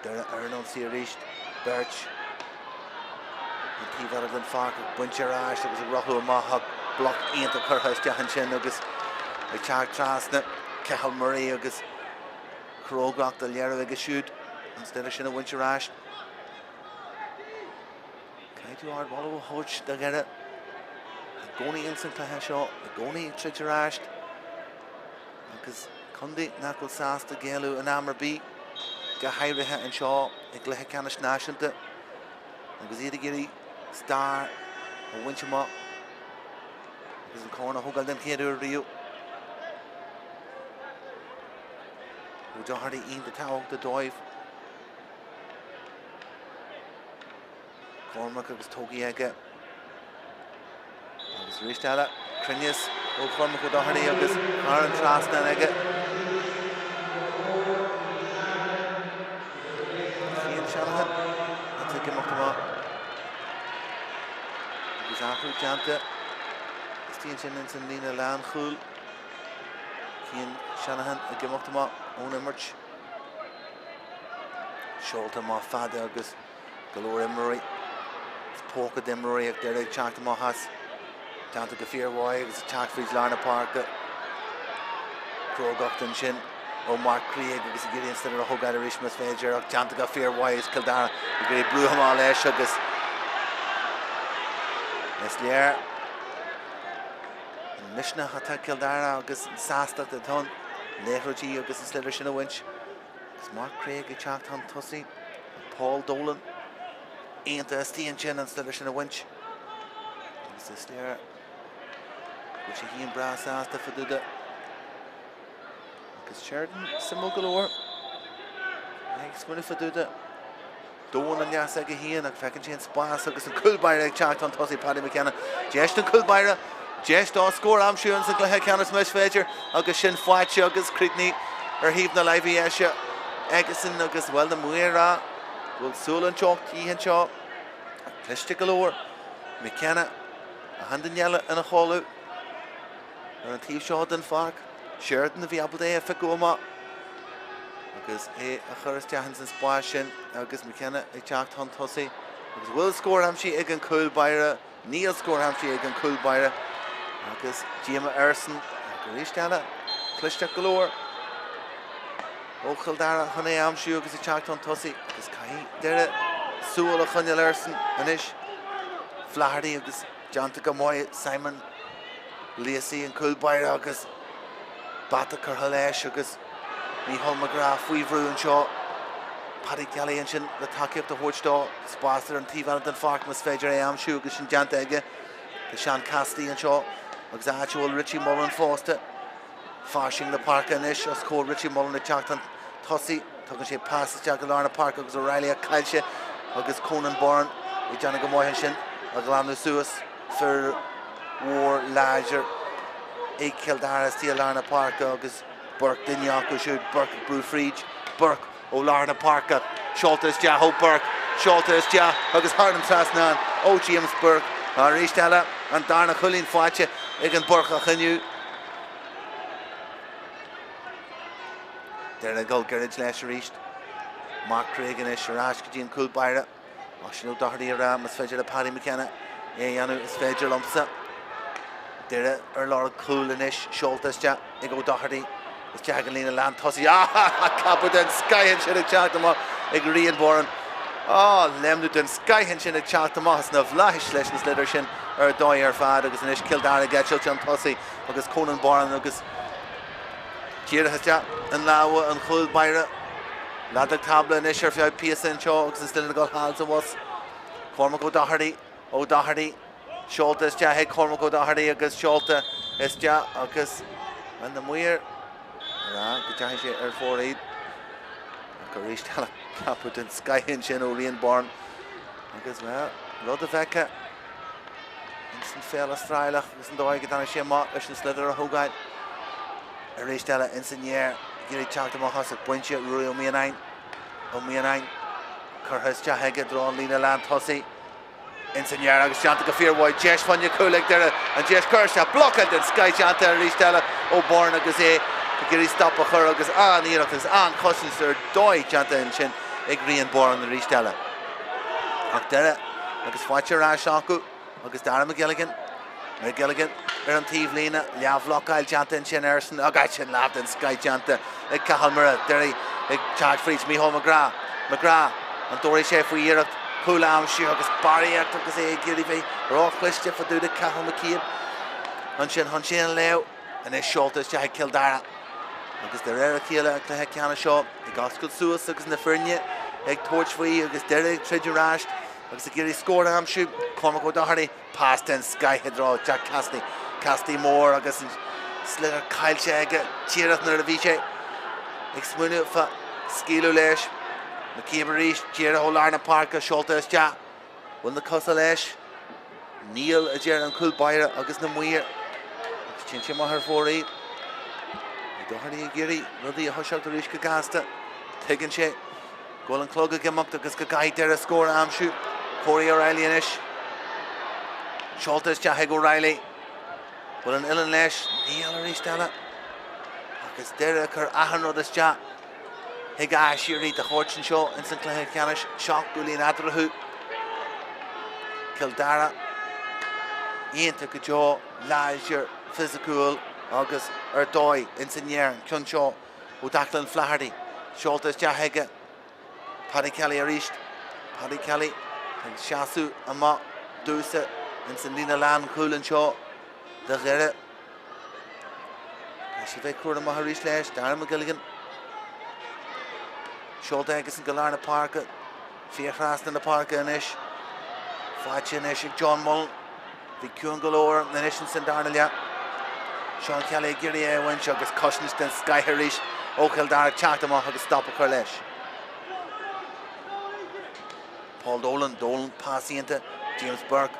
Doire ar an ionsaí arís, beirt an taobh eile den pháirc ag baint ar ais agus ag rothlú amach ach bloc iontach curtha isteach ansin agus ag teacht trasna Cathal Murray agus crógacht á léiriú aige siúd an sliotar sin a bhaint ar ais. Caithfidh tú ardmholadh a thabhairt do Dhoire i gcónaí ins an cluiche seo, i gcónaí ag troid ar ais. Agus contae nach bhfuil sásta géilleadh in am ar bith, go háirithe anseo i gcluiche ceannais náisiúnta, agus iad ag iarraidh stair a bhaint amach agus an corn a thógáil den chéad uair riamh. O'Doherty iontach tábhachtach dóibh. Cormac agus tógtha aige. Agus arís eile, cruinneas ó Chormac O'Doherty agus thar an trasnán aige. Cian Shanahan atá ag imeacht amach. Agus athrú déanta istigh ansin ins an líne lánchúil. Cian Shanahan ag imeacht amach ón imirt. Seolta amach fada agus go leor imreoirí, is póca d'imreoirí ag Doire ag teacht amach as. Déanta go fíormhaith agus ag teacht fríd lár na páirce. Crógacht ansin ó Mark Creagh agus ag iarraidh an sliotar a thógáil arís más féidir ach déanta go fíormhaith is Cill Dara ag iarraidh brú amach leis agus is léir an misneach atá ag Cill Dara agus an sástacht atá ann liathróidí agus an sliotar sin a bhaint. Agus Mark Creagh ag teacht chun tosaigh, Paul Dolan iontach istigh ansin an sliotar sin a bhaint. Agus is léir go bhfuil sé féin breá sásta fá dtaobh de. Agus Sheridan suimiúil go leor. Ag smaoineamh fá dtaobh de. Domhan aneas aige féin ach feiceann sé an spás agus an cúl báire ag teacht chun tosaigh Paddy McKenna. Deis don chúl báire, deis dó scór a aimsiú ins an gcluiche ceannais más féidir agus sin faighte agus críochnaithe ar thaobh na láimhe dheise aigesan agus bhuel na maoir a rá go bhfuil súil inteacht de dhíth anseo. Cliste go leor McKenna achan duine eile ina chodladh. Ar an taobh seo den pháirc, Sheridan a bhí ábalta é a phiocadh amach agus é a chur isteach ins an spás sin agus McKenna ag teacht chun tosaigh agus bhfuil scór aimsithe ag an cúl báire? Níl scór aimsithe ag an cúl báire agus díoma airsean ach arís eile clisteach go leor ó Chill Dara chun é a aimsiú agus ag teacht chun tosaigh agus caithfidh Doire súil a choinneáil airsean anois. Flaherty agus Déanta go maith Simon Lacey an cúl báire agus bata curtha leis agus Mícheál McGrath faoi bhrú anseo. Paddy Kelly ansin le tacaíocht a thabhairt dó. Spás ar an taobh eile den pháirc más féidir é a aimsiú agus sin déanta aige. Tá Seán Cassidy anseo agus áit a bhfuil Richie Mullen fosta. Fairsing na páirce anois os comhair Richie Mullen ag teacht chun tosaigh. Tugann sé pas isteach i lár na páirce agus O'Reilly ach caillte agus Conan Byrne ag déanamh go maith ansin a ghlanadh suas. Fir mhór láidir ag Cill Dara istigh i lár na páirce agus Burke duine acu siúd. Burke ag brú fríd. Burke ó lár na páirce. Seolta isteach ó Burke. Seolta isteach agus thar an trasnán ó James Burke. Arís eile an darna chúilín faighte ag an Bhúrcach inniu. Doire ag dul gairid leis arís. Mark Creagh anois ar ais go dtí an cúl báire. Oisín O'Doherty ag rá, más féidir le Paddy McKenna é a dhéanamh, is féidir liomsa. Doire ar lorg cúil anois, seolta isteach ag O'Doherty. Isteach ag an líne lán tosaigh. Ah! Capadh den scoith ansin ag teacht amach ag Rian Boran. Ah! Léimniú den scoith ansin ag teacht amach as na bhflaithis leis an sliotar sin ar dóigh ar fad agus anois Cill Dara ag eitilt chun tosaigh agus Conan Boran agus díreach isteach i lámha an chúil báire. Leadóg tábla anois ar feadh píosa anseo agus an sliotar ag dul thall is abhus. Cormac O'Doherty, O'Doherty, seolta isteach ag Cormac O'Doherty agus seolta isteach agus bhuel na maoir ag rá go dteachaigh sé ar fóraoil. Ach arís eile capadh den scoith ansin ó Rian Byrne agus bhuel rud a bhfeicfeá ins an pheil Astrálach agus an dóigh go dtáinig sé amach leis an sliotar a thógáil arís eile ins an aer ag iarraidh teacht amach as ag baint Ruairí Ó Mianáin Ó Mianáin curtha isteach aige i dtreo an líne lán tosaigh ins an aer agus déanta go fíormhaith deis fá choinne cúl ag Doire an deis curtha isteach blocáil den scoith déanta arís eile ó Byrne agus é ag iarraidh stop a chur agus an-iarracht agus an-chosaint ar dóigh déanta ansin. ag Rian Boran arís eile. Ach Doire agus faighte ar ais acu agus Dara McGilligan, McGilligan ar an taobhlíne, leathbhlocáil déanta ansin airsean agus sin lámh den scoith déanta ag Cathal Murray, Doire ag teacht fríd Micheál McGrath, McGrath, an dtabharfaidh sé faoi iarracht cúl a aimsiú agus barraíocht agus é ag iarraidh bheith róchliste fá dtaobh de Cathal McCabe ansin chun sin a léamh. Anois seolta isteach ag Cill Dara agus de réir a chéile an cluiche ceannais seo ag oscailt suas agus na foirne ag tabhairt faoi agus Doire ag troid ar ais agus ag iarraidh scór a aimsiú. Cormac O'Doherty, pas den scoith i dtreo Jack Cassidy. Cassidy mór agus an sliotar caillte aige díreach nuair a bhí sé ag smaoineamh fá scaoileadh leis. McCabe arís, díreach ó lár na páirce, seolta isteach. Bhfuil na cosa leis? Níl, a deir an cúl báire agus na maoir. Agus téann sé amach ar fóraoil. O'Doherty ag iarraidh rudaí a thoiseacht arís go gasta. Tuigeann sé go bhfuil an clog ag imeacht agus go gcaithfidh Doire scór a aimsiú. Corey O'Reilly anois. Seolta isteach ag O'Reilly. Bhfuil an uillinn leis? Níl arís eile. Agus Doire ag cur achan rud isteach. Chuig Áth Síoraí do thabhairt anseo ins an cluiche ceannais, 7 gcúilín eatarthu. Cill Dara iontach go deo, láidir, fisiciúil agus ar dóigh ins an ndeireadh. An ceann seo ó Declan Flaherty, seolta isteach aige Paddy Kelly arís. Paddy Kelly ag seasamh amach domhsa ins an líne lánchúil anseo do Dhoire. Caithfidh sé bheith cúramach arís leis, Darren McGilligan. Seolta aigesan go lár na páirce, fíor-thrasna na páirce anois. Faighte anois ag John Mullen. Bhí ciúin go leor anois ins an darna leath. Seán Kelly ag iarraidh é a bhaint agus cosaint den scoith arís ó Chill Dara ag teacht amach agus stop a chur leis. Paul Dolan, Dolan pas iontach, James Burke,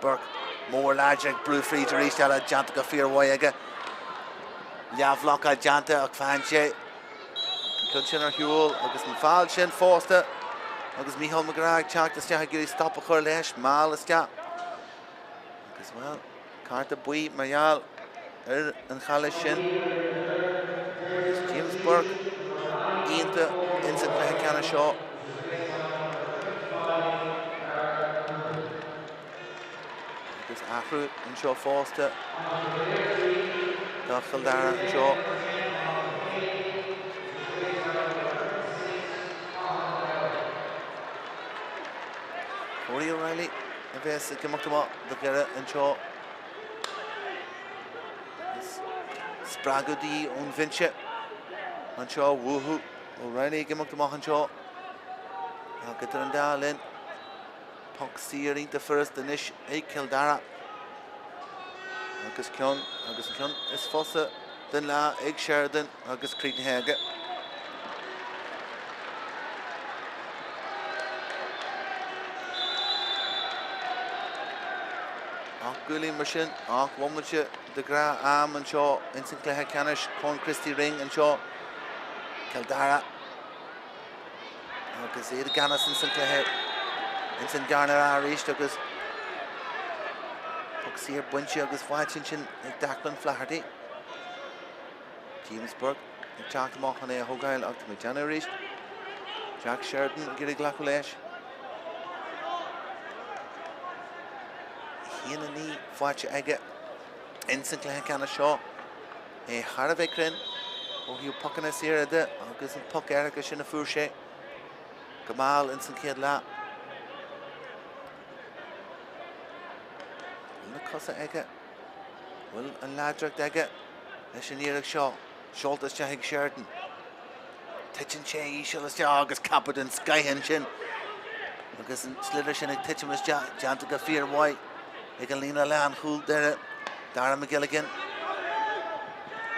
Burke mór láidir ag brú fríd arís eile, déanta go fíormhaith aige. Leathbhlocáil déanta ach faigheann sé an ceann sin ar shiúl agus an feall sin fosta agus Mícheál McGrath ag teacht isteach ag iarraidh stop a chur leis, mall isteach. Agus bhuel, cárta buí mar gheall ar an chalaois sin. Agus James Burke iontach ins an cluiche ceannais seo. Agus athrú anseo fosta do Chill Dara anseo. Corey O'Reilly a bheas ag imeacht amach do Dhoire anseo. Agus spreagadh de dhíth ón bhinse anseo uathu. O'Reilly ag imeacht amach anseo. Ach idir an dá linn, poc saor iontach furasta anois ag Cill Dara. Agus ceann, agus an ceann is fusa den lá ag Sheridan agus críochnaithe aige. 8 gcúilín mar sin, 8 bhomaite de ghnáth-am anseo ins an chluiche ceannais, Corn Christy Ring anseo, Cill Dara agus iad i gceannas ins an chluiche ins an darna leath arís agus poc saor bainte agus faighte ansin ag Declan Flaherty. James Burke ag teacht amach chun é a thógáil ach tá mé ag déanamh arís. Jack Sheridan ag iarraidh glacadh leis. 1-9 faighte aige ins an cluiche ceannais seo. É thar a bheith cruinn ó thaobh pocanna saora de agus an poc éirice sin a fuair sé go mall ins an chéad leath. Bhfuil na cosa aige? Bhfuil an láidreacht aige leis an iarracht seo? Seolta isteach ag Sheridan. Titeann sé íseal isteach agus ceapadh den scoith ansin. Agus an sliotar sin ag titim isteach, déanta go fíormhaith ag an líne lánchúil Doire, Dara McGilligan.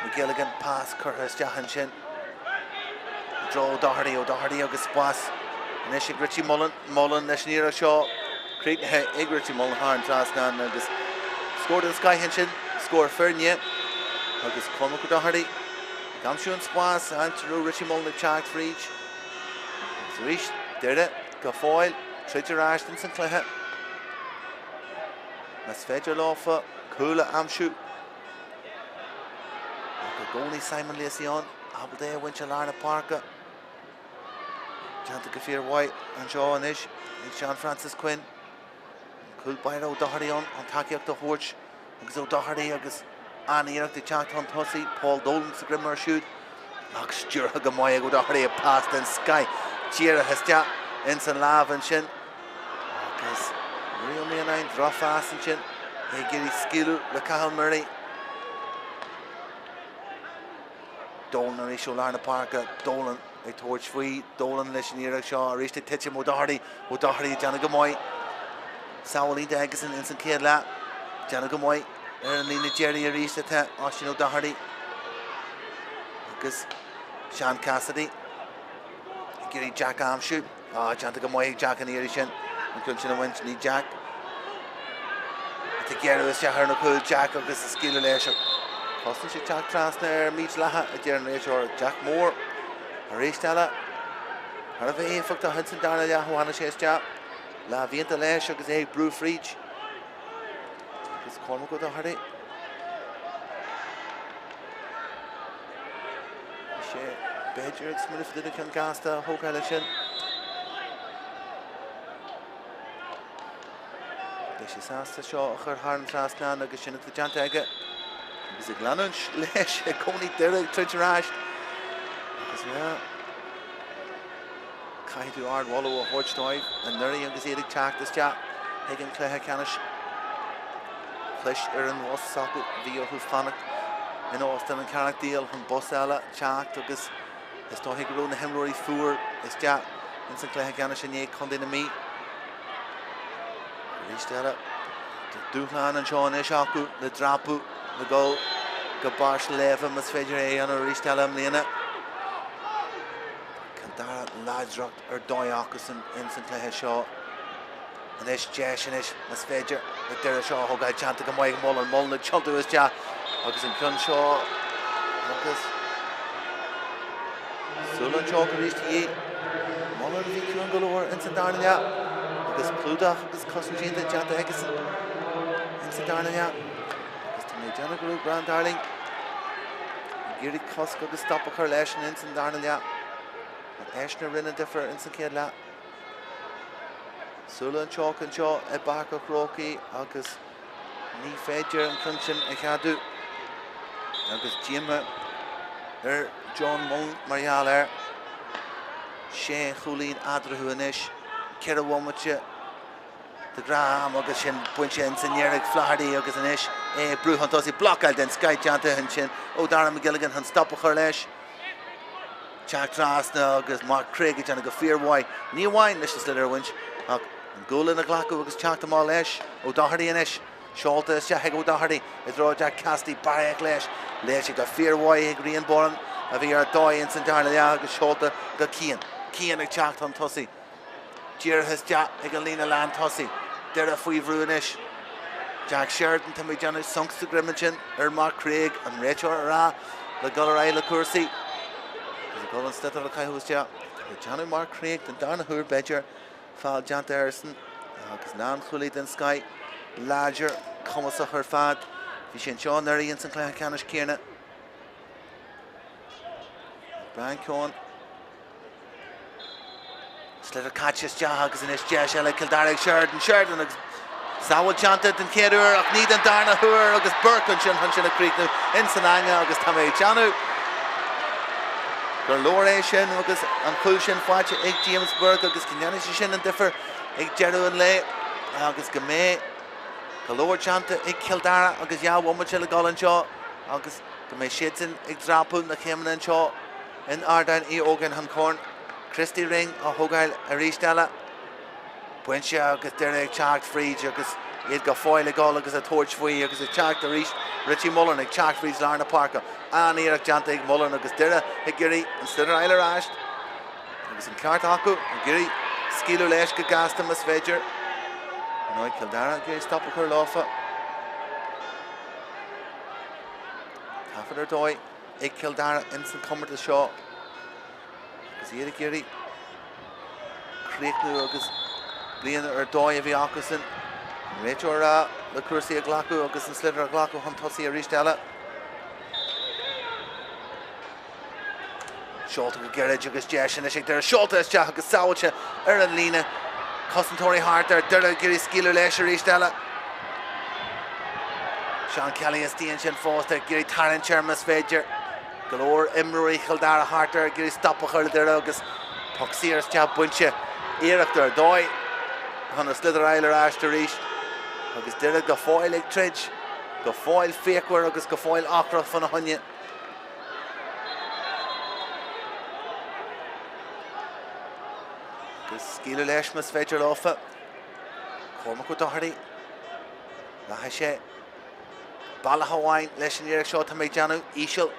McGilligan, pas curtha isteach ansin. I dtreo O'Doherty, O'Doherty agus spás anois ag Richie Mullen. Mullen leis an iarracht seo críochnaithe ag Richie Mullen thar an trasnán agus scór den scoith ansin, scór foirne agus Cormac O'Doherty ag aimsiú an spás, áit a raibh Richie Mullen ag teacht fríd. Agus arís Doire go fóill troid ar ais ins an chluiche. Más féidir leofa cúl a aimsiú. Ach i gcónaí Simon Lacey ann, ábalta é a bhaint i lár na páirce. Déanta go fíormhaith anseo anois ag Sean Francis Quinn. Cúl báire O'Doherty ann an tacaíocht a thabhairt agus O'Doherty agus an-iarracht ag teacht chun tosaigh. Paul Dolan sa ghreim air siúd ach stiúrtha go maith ag O'Doherty ag pas den scoith díreach isteach ins an lámh ansin agus Ruairí Ó Mianáin drochphas ansin ag iarraidh scaoileadh le Cathal Murray. Dolan arís ó lár na páirce, Dolan ag tabhairt faoi, Dolan leis an iarracht seo arís ag titim, O'Doherty, O'Doherty ag déanamh go maith. Sábháil iontach aigesan ins an chéad leath, déanamh go maith ar an líne deiridh arís atá Oisín O'Doherty agus Sean Cassidy ag iarraidh Jack a aimsiú. Ah, déanta go maith ag Jack an iarraidh sin, an ceann sin a bhaint, ní Jack atá ag gearradh isteach ar na cúil, Jack agus ag scaoileadh leis ach cosaint ag teacht trasna ar mídhleathach a deir an réiteoir Jack Moore arís eile. Thar a bheith éifeachtach ins an darna leath ó tháinig sé isteach. Lámh iontach leis agus é ag brú fríd. Agus Cormac O'Doherty. Bhí sé, b'fhéidir, ag smaoineamh fá dtaobh de cheann gasta a thógáil ansin. Beidh sé sásta seo a chur thar an trasnán agus sin atá déanta aige. Agus ag leanúint leis i gcónaí Doire ag troid ar ais. Agus yeah, caithfidh tú ardmholadh a thabhairt dóibh anuraidh agus iad ag teacht isteach chuig an chluiche ceannais. Chlis ar an bhus s'acu, bhí orthu fanacht in Óstán an Carrick Dale chun bus eile teacht agus is dóiche go raibh na himreoirí fuar isteach ins an chluiche ceannais inné Contae na Mí. Arís eile, tá dúshlán anseo anois acu le dreapadh le dul go barr sléibhe más féidir é a dhéanamh arís eile i mbliana. Cill Dara láidreacht ar dóigh acusan ins an chluiche seo. Anois deis anois más féidir le Doire seo a thógáil déanta go maith ag Mullen. Mullen ag tiontú isteach agus an ceann seo agus súil an tseoc arís de dhíth. Mullen a bhí ciúin go leor ins an darna leath agus clúdach agus cosaint iontach déanta aigesan ins an darna leath. Agus tá mé ag déanamh go raibh Brian Darling ag iarraidh cosc agus stop a chur leis ins an darna leath. Mar eisean a rinne an difear ins an chéad leath. Súil an tseoc anseo i bPáirc an Chrócaigh agus ní féidir an ceann sin a cheadú agus díomá ar John Mullen mar gheall air. Sé chúilín eadarthu anois, 4 bhomaite de ghnáth-am agus sin bainte ins an ndeireadh ag Flaherty agus anois é ag brú chun tosaigh. Blocáil den scoith déanta ansin ó Dara McGilligan chun stop a chur leis. Teacht trasna agus Mark Craig ag déanamh go fíormhaith, ní amháin leis an sliotar a bhaint ach an gualainn a ghlacadh agus teacht amach leis. O'Doherty anois, seolta isteach ag O'Doherty i dtreo Jack Cassidy, barraíocht leis, léite go fíormhaith ag Rian Boran a bhí ar dóigh ins an darna leath agus seolta go Cian. Cian ag teacht chun tosaigh. Dírithe isteach ag an líne lántosaigh. Doire faoi bhrú anois. Jack Sheridan, tá mé ag déanamh sonc sa ghreim ansin ar Mark Craig, an réiteoir a rá le dul ar aghaidh le cúrsaí. Agus ag dul an sliotar a chaitheamh isteach. Ag déanamh Mark Craig den darna huair b'fhéidir feall déanta airsean agus lánchúlaí den scoith, láidir, cumasach ar fad. Bhí sé anseo anuraidh ins an chluiche ceannais céanna. Brian Keown. Sliotar caite isteach agus anois deis eile Cill Dara ag Sheridan. Sheridan agus sábháil déanta den chéad uair ach ní den darna huair agus Burke ansin chun sin a chríochnú ins an eanga agus tá mé ag déanamh gur leor é sin agus an cúl sin faighte ag James Burke agus go ndéanfaidh sé sin an difear ag deireadh an lae agus go mbeidh go leor déanta ag Cill Dara agus 2 bhomaite le dul anseo agus go mbeidh siadsan ag dreapadh na céimeanna anseo In Ardán Uí Ógáin chun Corn Christy Ring a thógáil arís eile. Bainte agus Doire ag teacht fríd agus iad go fóill ag dul agus ag tabhairt faoi agus ag teacht arís Richie Mullen ag teacht fríd lár na páirce. An-iarracht déanta ag Mullen agus Doire ag iarraidh an sliotar a fháil ar ais agus an ceart acu ag iarraidh scaoileadh leis go gasta más féidir. Ar ndóigh Cill Dara ag iarraidh stop a chur leofa. Taifead ar dóigh. ag Cill Dara ins an chomórtas seo agus iad ag iarraidh críochnú agus bliain ar dóigh a bhí acusan. An réiteoir le cúrsaí a ghlacadh agus an sliotar a ghlacadh chun tosaigh arís eile. Seolta go gairid agus deis anois ag Doire. Seolta isteach agus sábháilte ar an líne. Cosantóirí thart ar Doire ag iarraidh scaoileadh leis arís eile. Seán Kelly istigh ansin fosta ag iarraidh tarraingt air más féidir. Go leor imreoirí Chill Dara thart air ag iarraidh stop a chur le Doire agus poc saor isteach bainte. Iarracht ar dóigh chun an sliotar a fháil ar ais arís agus Doire go fóill ag troid, go fóill fíochmhar agus go fóill ocrach fána choinne. Agus scaoileadh leis más féidir leofa. Cormac O'Doherty. Rachaidh sé bealach amháin leis an iarracht seo tá mé ag déanamh, íseal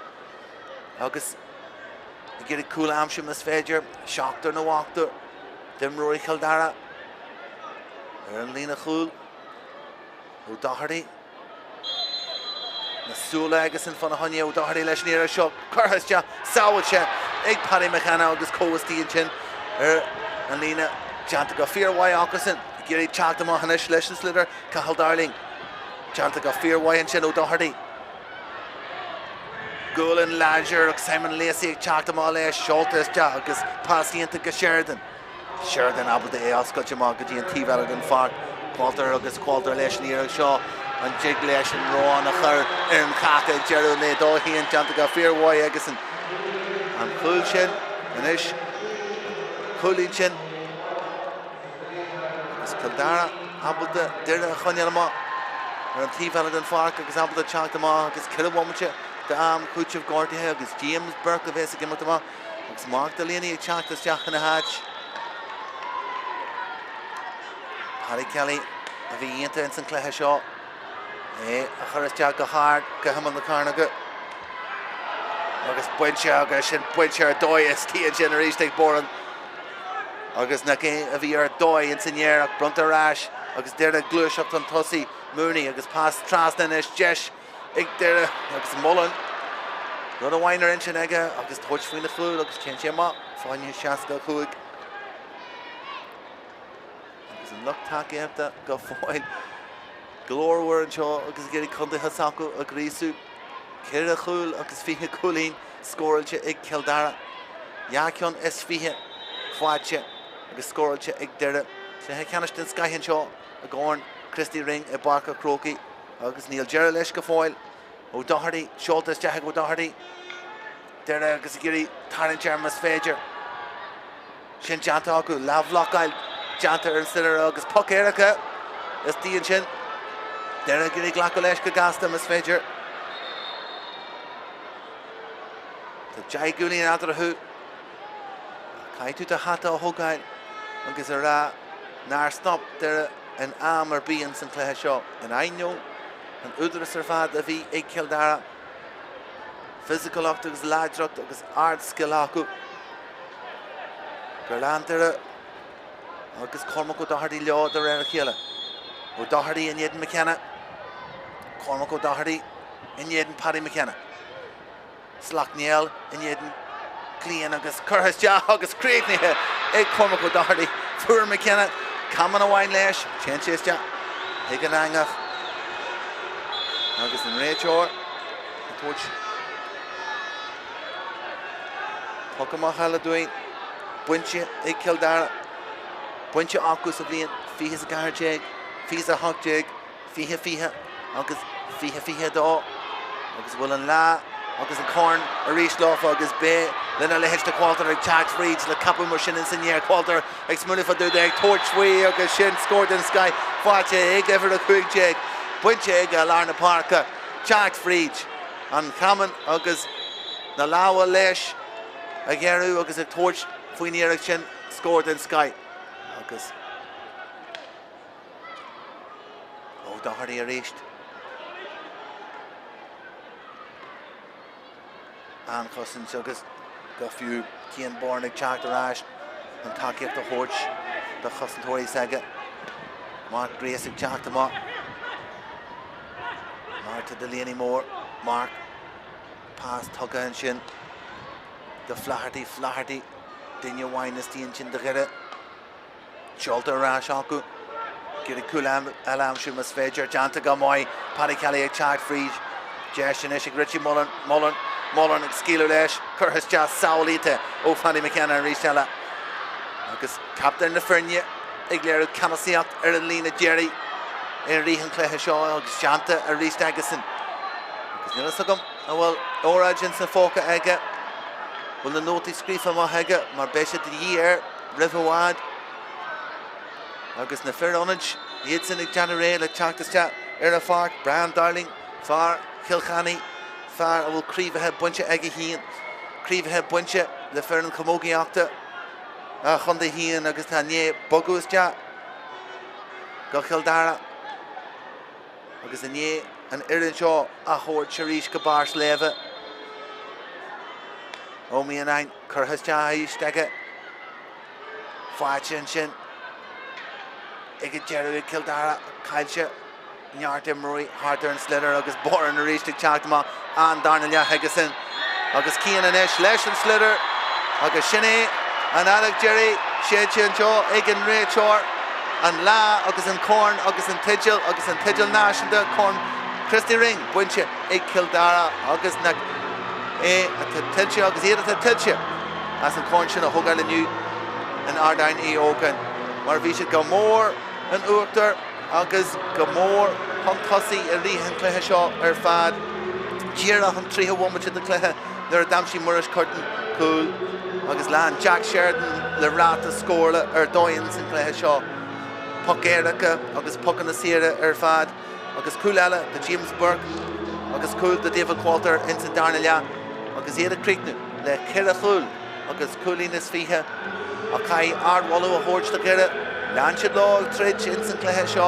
agus ag iarraidh cúl a aimsiú más féidir. Seachtar nó ochtar d'imreoirí Chill Dara ar an líne chúil. O'Doherty. Na súile aigesan fána choinne, O'Doherty leis an iarracht seo curtha isteach, sábháilte ag Paddy McKenna agus comh-istigh ansin ar an líne. Déanta go fíormhaith acusan. Ag iarraidh teacht amach anois leis an sliotar, Cathal Darling. Déanta go fíormhaith ansin, O'Doherty. Gualainn láidir ach Simon Lacey ag teacht amach leis, seolta isteach agus pas iontach go Sheridan. Sheridan ábalta é a oscailt amach go dtí an taobh eile den pháirc. Qualter agus Qualter leis an iarracht seo. An dtig leis an rón a chur ar an chat ag deireadh an lae dó féin? Déanta go fíormhaith aigesan an chúl sin anois. An cúilín sin. Agus Cill Dara ábalta Doire a choinneáil amach ar an taobh eile den pháirc agus ábalta teacht amach agus 4 bhomaite d'am cúitimh gortaithe agus James Burke a bheas ag imeacht amach. Agus Mark Delaney ag teacht isteach ina háit. Paddy Kelly a bhí iontach ins an cluiche seo. É a chur isteach go hard go himeall na cearnóige. Agus bainte agus sin bainte ar dóigh istigh ansin arís ag Boran. Agus nach é a bhí ar dóigh ins an aer ach bronnta ar ais agus Doire ag gluaiseacht chun tosaigh Mooney agus pas trasna anois deis ag Doire agus Mullen. Rud amháin ar intinn aige agus tabhairt faoina chúl agus téann sé amach fá choinne 65. Agus an lucht tacaíochta go fóill glórmhar anseo agus ag iarraidh contaetha s'acu a ghríosú. Ceithre chúl agus 20 cúilín scóráilte ag Cill Dara. Dhá cheann is 20 faighte agus scóráilte ag Doire. Cluiche ceannais den scoith anseo i gCorn Christy Ring i bPáirc an Chrócaigh. Agus níl deireadh leis go fóill. O'Doherty, seolta isteach ag O'Doherty. Doire agus ag iarraidh tarraingt air más féidir. Sin déanta acu. Leathbhlocáil déanta ar an sliotar agus poc éirice istigh ansin. Doire ag iarraidh glacadh leis go gasta más féidir. Tá 10 gcúilín eatarthu. Caithfidh tú do hata a thógáil agus a rá nár stop Doire in am ar bith ins an chluiche seo. In ainneoin an údaras ar fad a bhí ag Cill Dara, fisiciúlacht agus láidreacht agus ard-scil acu, gur lean Doire agus Cormac O'Doherty leo de réir a chéile. O'Doherty in éadan McKenna, Cormac O'Doherty in éadan Paddy McKenna. Slacht Néill in éadan Clian agus curtha isteach agus críochnaithe ag Cormac O'Doherty. Fuair McKenna camán amháin leis, téann sé isteach chuig an eangach agus an réiteoir ag tabhairt poc amach eile dúinn. Bainte ag Cill Dara. Bainte acu sa bhliain 2014, 2018. 20 20 agus 20 22 agus bhfuil an lá agus an corn arís leofa agus beidh lena leithéid de Qualter ag teacht fríd le capadh mar sin ins an aer. Qualter ag smaoineamh fá dtaobh de ag tabhairt faoi agus sin scór den scoith faighte ag uimhir 15 bainte aige i lár na páirce. Teacht fríd an chamán agus na lámha leis a ghéarú agus ag tabhairt faoin iarracht sin scór den scoith agus O'Doherty arís. An-chosaint agus go fiú Cian Bourne ag teacht ar ais chun tacaíocht a thabhairt do chosantóirí s'aige. Mark Grace ag teacht amach. Marta Delaney Moore. Mark. Pas tugtha ansin do Flaherty. Flaherty. Duine amháin istigh ansin do Dhoire. Seolta ar ais acu. Ag iarraidh cúl eile a aimsiú más féidir. Déanta go maith. Paddy Kelly ag teacht fríd. Deis anois ag Richie Mullen. Mullen. Mulhern ag scaoileadh leis, curtha isteach samhlaíte ó Phaddy McKenna arís eile. Agus captaen na foirne ag léiriú ceannasaíocht ar an líne deiridh i rith an chluiche seo agus déanta arís aigesan. Agus níl fhios agam an bhfuil óráid ins na phóca aige, bhfuil na nótaí scríofa amach aige mar beidh sé de dhíth air roimh i bhfad. Agus na fir ionaid, iadsan ag déanamh réidh le teacht isteach ar an pháirc. Brian Dowling, fear Chill Chainnigh, fear a bhfuil craobhacha bainte aige féin, craobhacha bainte le foireann chamógaíochta a chontae féin agus tá i ndiaidh bogadh isteach go Cill Dara agus i ndiaidh an fhoireann seo a thabhairt arís go barr sléibhe. Ó Mianáin curtha isteach arís aige. Faighte ansin ag an deireadh ag Cill Dara. Caillte neart imreoirí thart ar an sliotar agus Boran arís ag teacht amach an darna leath aigesan. Agus Cian anois leis an sliotar agus sin é an fheadóg deiridh séidte anseo ag an réiteoir. An lá agus an corn agus an teideal agus an teideal náisiúnta, Corn Christy Ring bainte ag Cill Dara agus na é atá tuillte agus iad atá tuillte as an chorn sin a thógáil inniu in Ardán Uí Ógáin mar bhí siad go mór in uachtar agus go mór chun tosaigh i rith an chluiche seo ar fad. Díreach an 30 bhomaite den chluiche nuair a d'aimsigh Muiris Curtin cúl agus lean Jack Sheridan le ráta scórála ar dóigh ins an chluiche seo. Poc éirice agus pocanna saora ar fad. Agus cúl eile do James Burke agus cúl do David Qualter ins an darna leath agus iad ag críochnú le ceithre chúl agus cúilín is 20. Ach caithfidh ardmholadh a thabhairt do Dhoire. Lean siad leo ag troid ins an chluiche seo.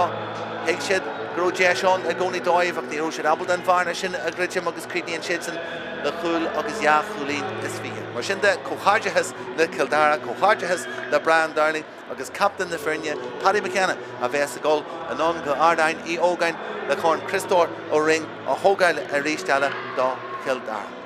Thuig siad go raibh deis ann i gcónaí dóibh ach ní raibh siad ábalta an bhearna sin a dhruidim agus críochnaíonn siadsan le chúl agus dhá chúilín is 20. Mar sin de, comhghairdeachas le Cill Dara, comhghairdeachas le Brian Dowling. agus captaen na foirne, Paddy McKenna, a bheas ag dul anonn go Ardán Uí Ógáin le Corn Chriostóir Ó Rinn a thógáil arís eile do Chill Dara.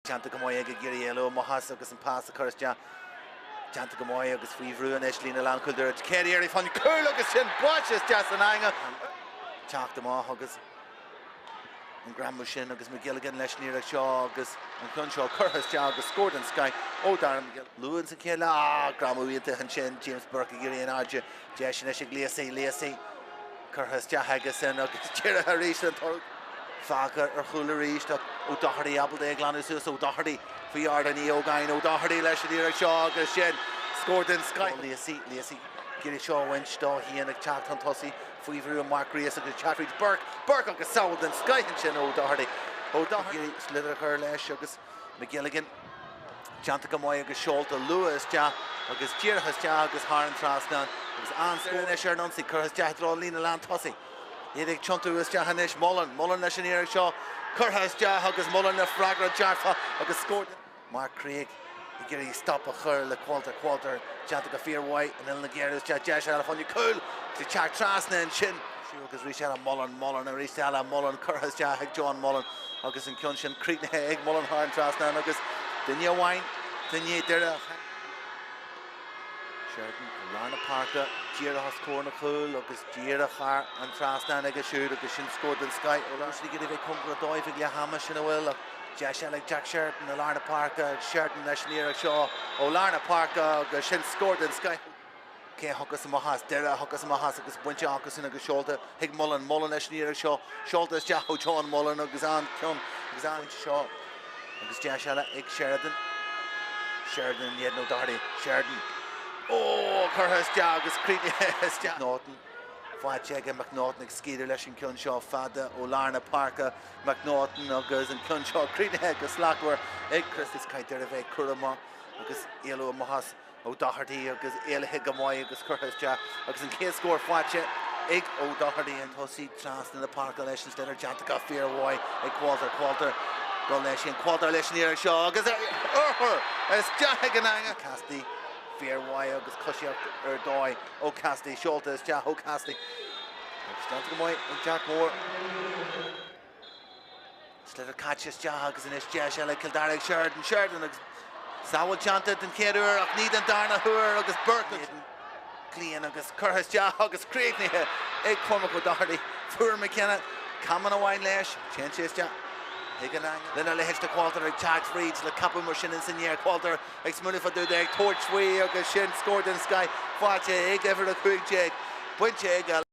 Déanta go maith ag iarraidh éalú amach as agus an pas a chur isteach. Déanta go maith agus faoi bhrú anois líne lánchúil Doire. Céad iarraidh fán gcúl agus sin buailte isteach san eangach. Teacht amach agus an greamú sin agus McGilligan leis an iarracht seo agus an ceann seo curtha isteach agus scór den scoith ó Darren McGilligan. Luath sa chéad leath, ah, greamú iontach ansin, James Burke ag iarraidh in airde, deis anois ag Lacey, Lacey curtha isteach aige sin agus dírithe arís an toradh. Fágtha ar chúl arís ach O'Doherty ábalta é a ghlanadh suas, O'Doherty faoi aird Ní Ógáin, O'Doherty leis an iarracht seo agus sin scór den scoith. Lacey, Lacey ag iarraidh seo a bhaint dó féin ag teacht chun tosaigh. Faoi bhrú an Mark Grace agus teacht fríd Burke, Burke agus sábháil den scoith ansin ó O'Doherty. O'Doherty ag iarraidh sliotar a chur leis agus McGilligan déanta go maith agus seolta luath isteach agus díreach isteach agus thar an trasnán agus an-scór anois ar an ionsaí curtha isteach i dtreo an líne lán tosaigh. Iad ag tiontú isteach anois Mullen, Mullen leis an iarracht seo curtha isteach agus Mullen le freagra dearfa agus scór den. Mark Craig ag iarraidh stop a chur le Qualter, Qualter déanta go fíormhaith in uillinn ag iarraidh isteach deis eile fán gcúl ag teacht trasna ansin. Agus arís eile Mullen, Mullen arís eile Mullen curtha isteach ag John Mullen agus an ceann sin críochnaithe ag Mullen thar an trasnán agus duine amháin duine Doire. Sheridan i lár na páirce, díreach os comhair na cúil agus díreach thar an trasnán aige siúd agus sin scór den scoith ó Lár. Ag iarraidh a bheith cóngarach dóibh ag leath ama, sin a bhfuil ach deis eile ag Jack Sheridan i lár na páirce, Sheridan leis an iarracht seo ó lár na páirce agus sin scór den scoith. Cé a thiocfas amach as? Doire a thiocfas amach as agus bainte acusan agus seolta chuig Mullen, Mullen leis an iarracht seo, seolta isteach ó John Mullen agus an ceann agus an pointe seo. Agus deis eile ag Sheridan. Sheridan in éadan O'Doherty. Sheridan. Ó! Curtha isteach agus críochnaithe isteach. McNaughton. Faighte aige McNaughton ag scaoileadh leis an gceann seo fada ó lár na páirce. McNaughton agus an ceann seo críochnaithe go slachtmhar ag Chris. Is caithfidh Doire a bheith cúramach agus éalú amach as. O'Doherty agus éalaithe go maith agus curtha isteach agus an chéad scór faighte ag O'Doherty. An tosaí trasna na páirce leis an sliotar déanta go fíormhaith ag Qualter. Qualter dul leis féin. Qualter leis an iarracht seo agus urchar isteach ag an eangach. Cassidy fíormhaith agus coisíocht ar dóigh ó Cassidy. Seolta isteach ó Cassidy agus déanta go maith ag Jack Moore. Sliotar caite isteach agus anois deis eile ag Cill Dara ag Sheridan, Sheridan agus sábháil déanta den chéad uair ach ní den darna huair agus Burke Clian agus curtha isteach agus críochnaithe ag Cormac O'Doherty. Fuair McKenna camán amháin leis, téann sé isteach chuig an eangach. Lena leithéid de Qualter ag teacht fríd le ceapadh mar sin ins an aer. Qualter ag smaoineamh fá dtaobh de ag tabhairt faoi agus sin scór den scoith faighte ag uimhir 15. Bainte ag.